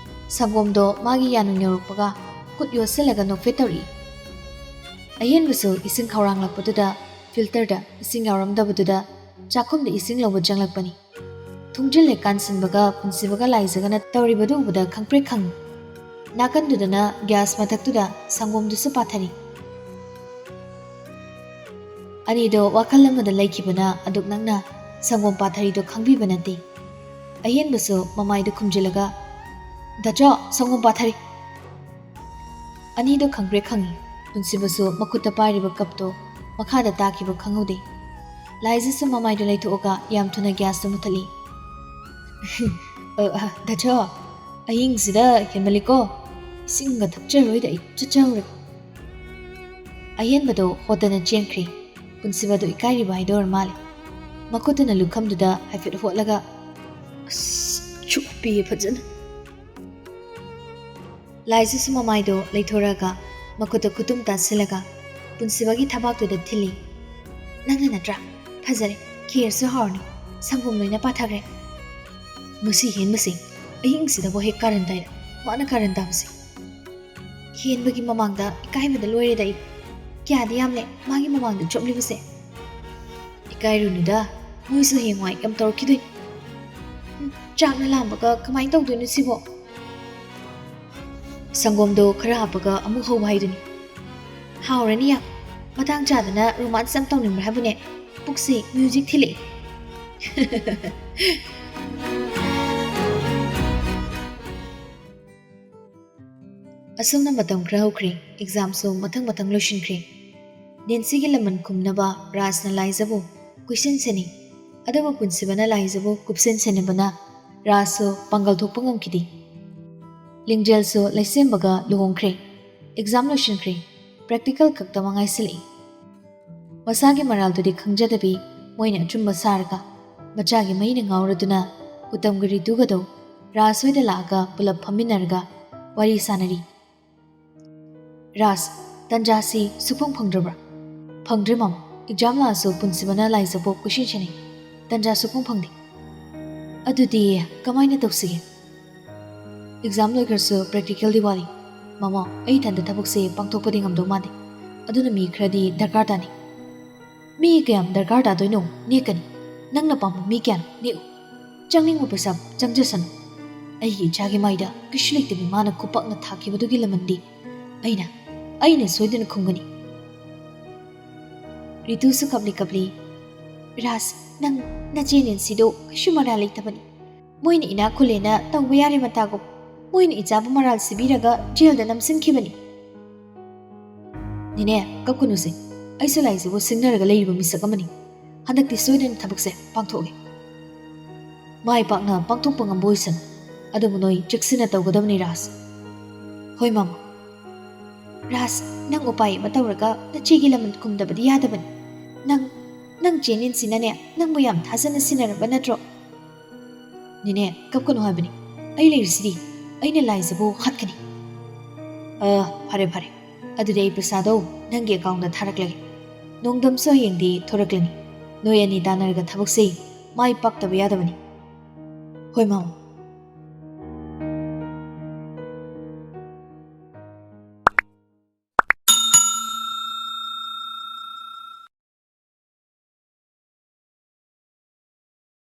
ꯁꯪꯒꯣꯝꯗꯣ ꯃꯥꯒꯤ ꯌꯥꯅꯨꯡ ꯌꯧꯔꯛꯄꯒ ꯈꯨꯠ ꯌꯣꯠꯁꯤꯜꯂꯒ ꯅꯣꯛꯐꯦꯠ ꯇꯧꯔꯛꯏ꯫ ꯑꯍꯦꯟꯕꯁꯨ ꯏꯁꯤꯡ ꯈꯧꯔꯥꯡꯂꯛꯄꯗꯨꯗ ꯐꯤꯜꯇꯔꯗ ꯏꯁꯤꯡ ꯌꯥꯎꯔꯝꯗꯕꯗꯨꯗ ꯆꯥꯛꯈꯨꯝꯗ ꯏꯁꯤꯡ ꯂꯧꯕ ꯆꯪꯂꯛꯄꯅꯤ꯫ ꯊꯣꯡꯖꯤꯜ ꯍꯦꯛ ꯀꯥꯟꯁꯤꯟꯕꯒ ꯄꯨꯟꯁꯤꯕꯒ ꯂꯥꯏꯖꯒꯅ ꯇꯧꯔꯤꯕꯗꯨ ꯎꯕꯗ ꯈꯪꯄ꯭ꯔꯦꯛ ꯈꯪꯏ꯫ ꯅꯥꯀꯟꯗꯨꯗꯅ ꯒ꯭ꯌꯥꯁ ꯃꯊꯛꯇꯨꯗ ꯁꯪꯒꯣꯝꯗꯨꯁꯨ ꯄꯥꯊꯔꯤ꯫ ꯑꯅꯤꯗꯣ ꯋꯥꯈꯜ ꯑꯃꯗ ꯂꯩꯈꯤꯕꯅ ꯑꯗꯨꯛ ꯅꯛꯅ ꯁꯪꯒꯣꯝ ꯄꯥꯊꯔꯤꯗꯣ ꯈꯪꯕꯤꯕ ꯅꯠꯇꯦ꯫ ꯑꯍꯦꯟꯕꯁꯨ ꯃꯃꯥꯏꯗꯨ ꯈꯨꯝꯖꯤꯜꯂꯒ, "ꯗꯥꯆꯣ, ꯁꯪꯒꯣꯝ ꯄꯥꯊꯔꯤ!" ꯑꯅꯤꯗꯣ ꯈꯪꯄ꯭ꯔꯦꯛ ꯈꯪꯏ꯫ ꯄꯨꯟꯁꯤꯕꯁꯨ ꯃꯈꯨꯠꯇ ꯄꯥꯏꯔꯤꯕ ꯀꯞꯇꯣ ꯃꯈꯥꯗ ꯇꯥꯈꯤꯕ ꯈꯪꯍꯧꯗꯦ꯫ ꯂꯥꯏꯖꯁꯨ ꯃꯃꯥꯏꯗꯨ ꯂꯩꯊꯣꯛꯑꯒ ꯌꯥꯝ ꯊꯨꯅ ꯒ꯭ꯌꯥꯁꯇꯨ ꯃꯨꯊꯠꯂꯤ꯫ "ꯑ, ꯑ, ꯗꯥꯆꯣ, ꯑꯍꯤꯡꯁꯤꯗ ꯍꯦꯟꯃꯜꯂꯤꯀꯣ꯫ ꯏꯁꯤꯡꯒ ꯊꯛꯆꯔꯣꯏꯗ ꯑꯩ ꯆꯠꯆꯍꯧꯔꯒꯦ꯫" ꯑꯍꯦꯟꯕꯗꯣ ꯍꯣꯠꯇꯅ ꯆꯦꯟꯈ꯭ꯔꯦ꯫ ꯄꯨꯟꯁꯤꯕꯗꯣ ꯏꯀꯥꯏꯔꯤꯕ ꯍꯥꯏꯗꯣ ꯑꯣꯏꯔ ꯃꯥꯜꯂꯦ꯫ ꯃꯈꯨꯠꯇꯨꯅ ꯂꯨꯈꯝꯗꯨꯗ ꯍꯥꯏꯐꯦꯠ ꯍꯣꯠꯂꯒ, ꯑꯁ, ꯆꯨꯞꯄꯤꯌꯦ ꯐꯖꯅ꯫ ꯂꯥꯏꯖꯁꯨ ꯃꯃꯥꯏꯗꯣ ꯂꯩꯊꯣꯔꯛꯑꯒ ꯃꯈꯨꯠꯇ ꯈꯨꯇꯨꯝ ꯇꯥꯁꯤꯜꯂꯒ ꯄꯨꯟꯁꯤꯕꯒꯤ ꯊꯕꯥꯛꯇꯨꯗ ꯊꯤꯜꯂꯤ꯫ "ꯅꯪꯅ ꯅꯠꯇ꯭ꯔꯥ? ꯐꯖꯔꯦ, ꯈꯦꯔꯁꯨ ꯍꯥꯎꯔꯅꯤ, ꯁꯪꯒꯣꯝ ꯂꯣꯏꯅ ꯄꯥꯊꯈ꯭ꯔꯦ꯫ ꯃꯁꯤ ꯍꯦꯟꯕꯁꯦ ꯑꯍꯤꯡꯁꯤꯗꯕꯨ ꯍꯦꯛ ꯀꯥꯔꯟ ꯇꯥꯏꯔ, ꯃꯥꯅ ꯀꯥꯔꯟ ꯇꯥꯕꯁꯦ꯫ ꯍꯦꯟꯕꯒꯤ ꯃꯃꯥꯡꯗ ꯏꯀꯥꯏꯕꯗ ꯂꯣꯏꯔꯦꯗ ꯑꯩ꯫ ꯀꯌꯥꯗꯤ ꯌꯥꯝꯂꯦ ꯃꯥꯒꯤ ꯃꯃꯥꯡꯗ ꯆꯣꯞꯂꯤꯕꯁꯦ꯫ ꯏꯀꯥꯏꯔꯨꯅꯨꯗ, ꯃꯣꯏꯁꯨ ꯍꯌꯦꯡꯋꯥꯏ ꯌꯥꯝ ꯇꯧꯔꯛꯈꯤꯗꯣꯏꯅꯤ꯫ ꯍꯨꯝ, ꯆꯥꯛꯅ ꯂꯥꯝꯕꯒ ꯀꯃꯥꯏꯅ ꯇꯧꯗꯣꯏꯅꯣ ꯁꯤꯕꯣ?" ꯁꯪꯒꯣꯝꯗꯣ ꯈꯔ ꯍꯥꯞꯄꯒ ꯑꯃꯨꯛ ꯍꯧꯕ ꯍꯥꯏꯗꯨꯅꯤ꯫ "ꯍꯥꯎꯔꯅꯤ ꯌꯥꯝ꯫ ꯃꯇꯥꯡ ꯆꯥꯗꯅ ꯔꯣꯃꯥꯟꯁ ꯌꯥꯝ ꯇꯧꯅꯤꯡꯕ꯭ꯔꯥ ꯍꯥꯏꯕꯅꯦ? ꯄꯨꯛꯁꯤ ꯃ꯭ꯌꯨꯖꯤꯛ ꯊꯤꯜꯂꯛꯑꯦ꯫" ꯑꯁꯨꯝꯅ ꯃꯇꯝ ꯈꯔ ꯍꯧꯈ꯭ꯔꯦ꯫ ꯑꯦꯛꯖꯥꯝꯁꯨ ꯃꯊꯪ ꯃꯊꯪ ꯂꯣꯏꯁꯤꯟꯈ꯭ꯔꯦ꯫ ꯅꯦꯟꯁꯤꯒꯤ ꯂꯃꯟ ꯈꯨꯝꯅꯕ ꯔꯥꯖꯅ ꯂꯥꯏꯖꯕꯨ ꯀꯣꯏꯁꯟ ꯁꯦꯟꯅꯩ꯫ ꯑꯗꯨꯕꯨ ꯄꯨꯟꯁꯤꯕꯅ ꯂꯥꯏꯖꯕꯨ ꯀꯨꯞꯁꯦꯟ ꯁꯦꯟꯅꯕꯅ ꯔꯥꯖꯁꯨ ꯄꯥꯡꯒꯜ ꯊꯣꯛꯄ ꯉꯝꯈꯤꯗꯦ꯫ ꯂꯤꯡꯖꯦꯜꯁꯨ ꯂꯩꯁꯦꯝꯕꯒ ꯂꯨꯍꯣꯡꯈ꯭ꯔꯦ꯫ ꯑꯦꯛꯖꯥꯝ ꯂꯣꯏꯁꯤꯟꯈ꯭ꯔꯦ꯫ ꯄ꯭ꯔꯦꯛꯇꯤꯀꯦꯜ ꯈꯛꯇꯃꯛ ꯉꯥꯏꯁꯤꯜꯂꯛꯏ꯫ ꯃꯁꯥꯒꯤ ꯃꯔꯥꯜꯗꯨꯗꯤ ꯈꯪꯖꯗꯕꯤ ꯃꯣꯏꯅ ꯑꯆꯨꯝꯕ ꯁꯥꯔꯒ ꯃꯆꯥꯒꯤ ꯃꯩꯅ ꯉꯥꯎꯔꯗꯨꯅ ꯎꯇꯝꯒ ꯔꯤꯇꯨꯒꯗꯣ ꯔꯥꯖ ꯍꯣꯏꯗ ꯂꯥꯛꯑꯒ ꯄꯨꯂꯞ ꯐꯝꯃꯤꯟꯅꯔꯒ ꯋꯥꯔꯤ ꯁꯥꯟꯅꯔꯤ꯫ "ꯔꯥꯖ, ꯇꯟꯖꯥꯁꯤ ꯁꯨꯛꯐꯪ ꯐꯪꯗ꯭ꯔꯕ꯭ꯔꯥ?" "ꯐꯪꯗ꯭ꯔꯦ ꯃꯥꯃ꯫ ꯑꯦꯛꯖꯥꯝ ꯂꯥꯛꯑꯁꯨ ꯄꯨꯟꯁꯤꯕꯅ ꯂꯥꯏꯖꯕꯨ ꯀꯣꯏꯁꯟ ꯁꯦꯟꯅꯩ꯫ ꯇꯟꯖꯥ ꯁꯨꯛꯐꯪ ꯐꯪꯗꯦ꯫" "ꯑꯗꯨꯗꯤ ꯀꯃꯥꯏꯅ ꯇꯧꯁꯤꯒꯦ?" "ꯑꯦꯛꯖꯥꯝ ꯂꯣꯏꯈ꯭ꯔꯁꯨ ꯄ꯭ꯔꯦꯛꯇꯤꯀꯦꯜꯗꯤ ꯋꯥꯠꯂꯤ꯫ ꯃꯥꯃ, ꯑꯩ ꯏꯊꯟꯇ ꯊꯕꯛꯁꯦ ꯄꯥꯡꯊꯣꯛꯄꯗꯤ ꯉꯝꯗꯧ ꯃꯥꯟꯗꯦ꯫ ꯑꯗꯨꯅ ꯃꯤ ꯈꯔꯗꯤ ꯗꯔꯀꯥꯔ ꯇꯥꯅꯤ꯫" "ꯃꯤ ꯀꯌꯥꯝ ꯗꯔꯀꯥꯔ ꯇꯥꯗꯣꯏꯅꯣ? ꯅꯦꯛꯀꯅꯤ꯫ ꯅꯪꯅ ꯄꯥꯝꯕ ꯃꯤ ꯀꯌꯥꯅꯣ ꯅꯦꯛꯎ꯫ ꯆꯪꯅꯤꯡꯕ ꯄꯩꯁꯥ ꯆꯪꯖꯁꯅꯨ꯫ ꯑꯩꯒꯤ ꯏꯆꯥꯒꯤ ꯃꯥꯏꯗ ꯀꯩꯁꯨ ꯂꯩꯇꯕꯤ ꯃꯥꯅ ꯈꯨꯄꯥꯛꯅ ꯊꯥꯈꯤꯕꯗꯨꯒꯤ ꯂꯃꯟꯗꯤ ꯑꯩꯅ, ꯑꯩꯅ ꯁꯣꯏꯗꯅ ꯈꯨꯝꯒꯅꯤ꯫" ꯔꯤꯇꯨꯁꯨ ꯀꯞꯂꯤ ꯀꯞꯂꯤ, "ꯔꯥꯖ, ꯅꯪ ꯅꯆꯦ ꯅꯦꯟꯁꯤꯗꯣ ꯀꯩꯁꯨ ꯃꯔꯥꯜ ꯂꯩꯇꯕꯅꯤ꯫ ꯃꯣꯏꯅ ꯏꯅꯥꯛ ꯈꯨꯜꯂꯦꯅ ꯇꯧꯕ ꯌꯥꯔꯦ ꯃꯇꯥꯒꯨꯝ꯫ ꯃꯣꯏꯅ ꯏꯆꯥꯕꯨ ꯃꯔꯥꯜ ꯁꯤꯕꯤꯔꯒ ꯖꯦꯜꯗ ꯅꯝꯁꯤꯟꯈꯤꯕꯅꯤ꯫" "ꯅꯦꯅꯦ, ꯀꯞꯀꯅꯨꯁꯦ꯫ ꯑꯩꯁꯨ ꯂꯥꯏꯖꯕꯨ ꯁꯤꯡꯅꯔꯒ ꯂꯩꯔꯤꯕ ꯃꯤꯁꯛ ꯑꯃꯅꯤ꯫ ꯍꯟꯗꯛꯇꯤ ꯁꯣꯏꯗꯅ ꯊꯕꯛꯁꯦ ꯄꯥꯡꯊꯣꯛꯑꯒꯦ꯫ ꯃꯥꯏ ꯄꯥꯛꯅ ꯄꯥꯡꯊꯣꯛꯄ ꯉꯝꯕ ꯑꯣꯏꯁꯅꯨ꯫ ꯑꯗꯨꯕꯨ ꯅꯣꯏ ꯆꯦꯛꯁꯤꯟꯅ ꯇꯧꯒꯗꯕꯅꯤ, ꯔꯥꯖ꯫" "ꯍꯣꯏ, ꯃꯥꯃ꯫" "ꯔꯥꯖ, ꯅꯪ ꯎꯄꯥꯏ ꯑꯃ ꯇꯧꯔꯒ ꯅꯆꯦꯒꯤ ꯂꯃꯟ ꯈꯨꯝꯗꯕꯗꯤ ꯌꯥꯗꯕꯅꯤ꯫ ꯅꯪ" ꯅꯪ ꯆꯦ ꯅꯦꯟꯁꯤꯅꯅꯦ ꯅꯪꯕꯨ ꯌꯥꯝ ꯊꯥꯖꯅ ꯁꯤꯟꯅꯔꯕ ꯅꯠꯇ꯭ꯔꯣ? ꯅꯦꯅꯦ, ꯀꯞꯀꯅꯨ ꯍꯥꯏꯕꯅꯤ꯫ ꯑꯩ ꯂꯩꯔꯤꯁꯤꯗꯤ꯫ ꯑꯩꯅ ꯂꯥꯏꯖꯕꯨ ꯍꯥꯠꯀꯅꯤ꯫ ꯑ, ꯐꯔꯦ, ꯐꯔꯦ꯫ ꯑꯗꯨꯗꯤ ꯑꯩ ꯄꯩꯁꯥꯗꯣ ꯅꯪꯒꯤ ꯑꯦꯀꯥꯎꯟꯗ ꯊꯥꯔꯛꯂꯒꯦ꯫ ꯅꯣꯡꯗꯝꯁꯨ ꯍꯌꯦꯡꯗꯤ ꯊꯣꯔꯛꯂꯅꯤ꯫ ꯅꯣꯏ ꯑꯅꯤ ꯇꯥꯟꯅꯔꯒ ꯊꯕꯛꯁꯦ ꯃꯥꯏ ꯄꯥꯛꯇꯕ ꯌꯥꯗꯕꯅꯤ꯫ ꯍꯣꯏ, ꯃꯥꯃ꯫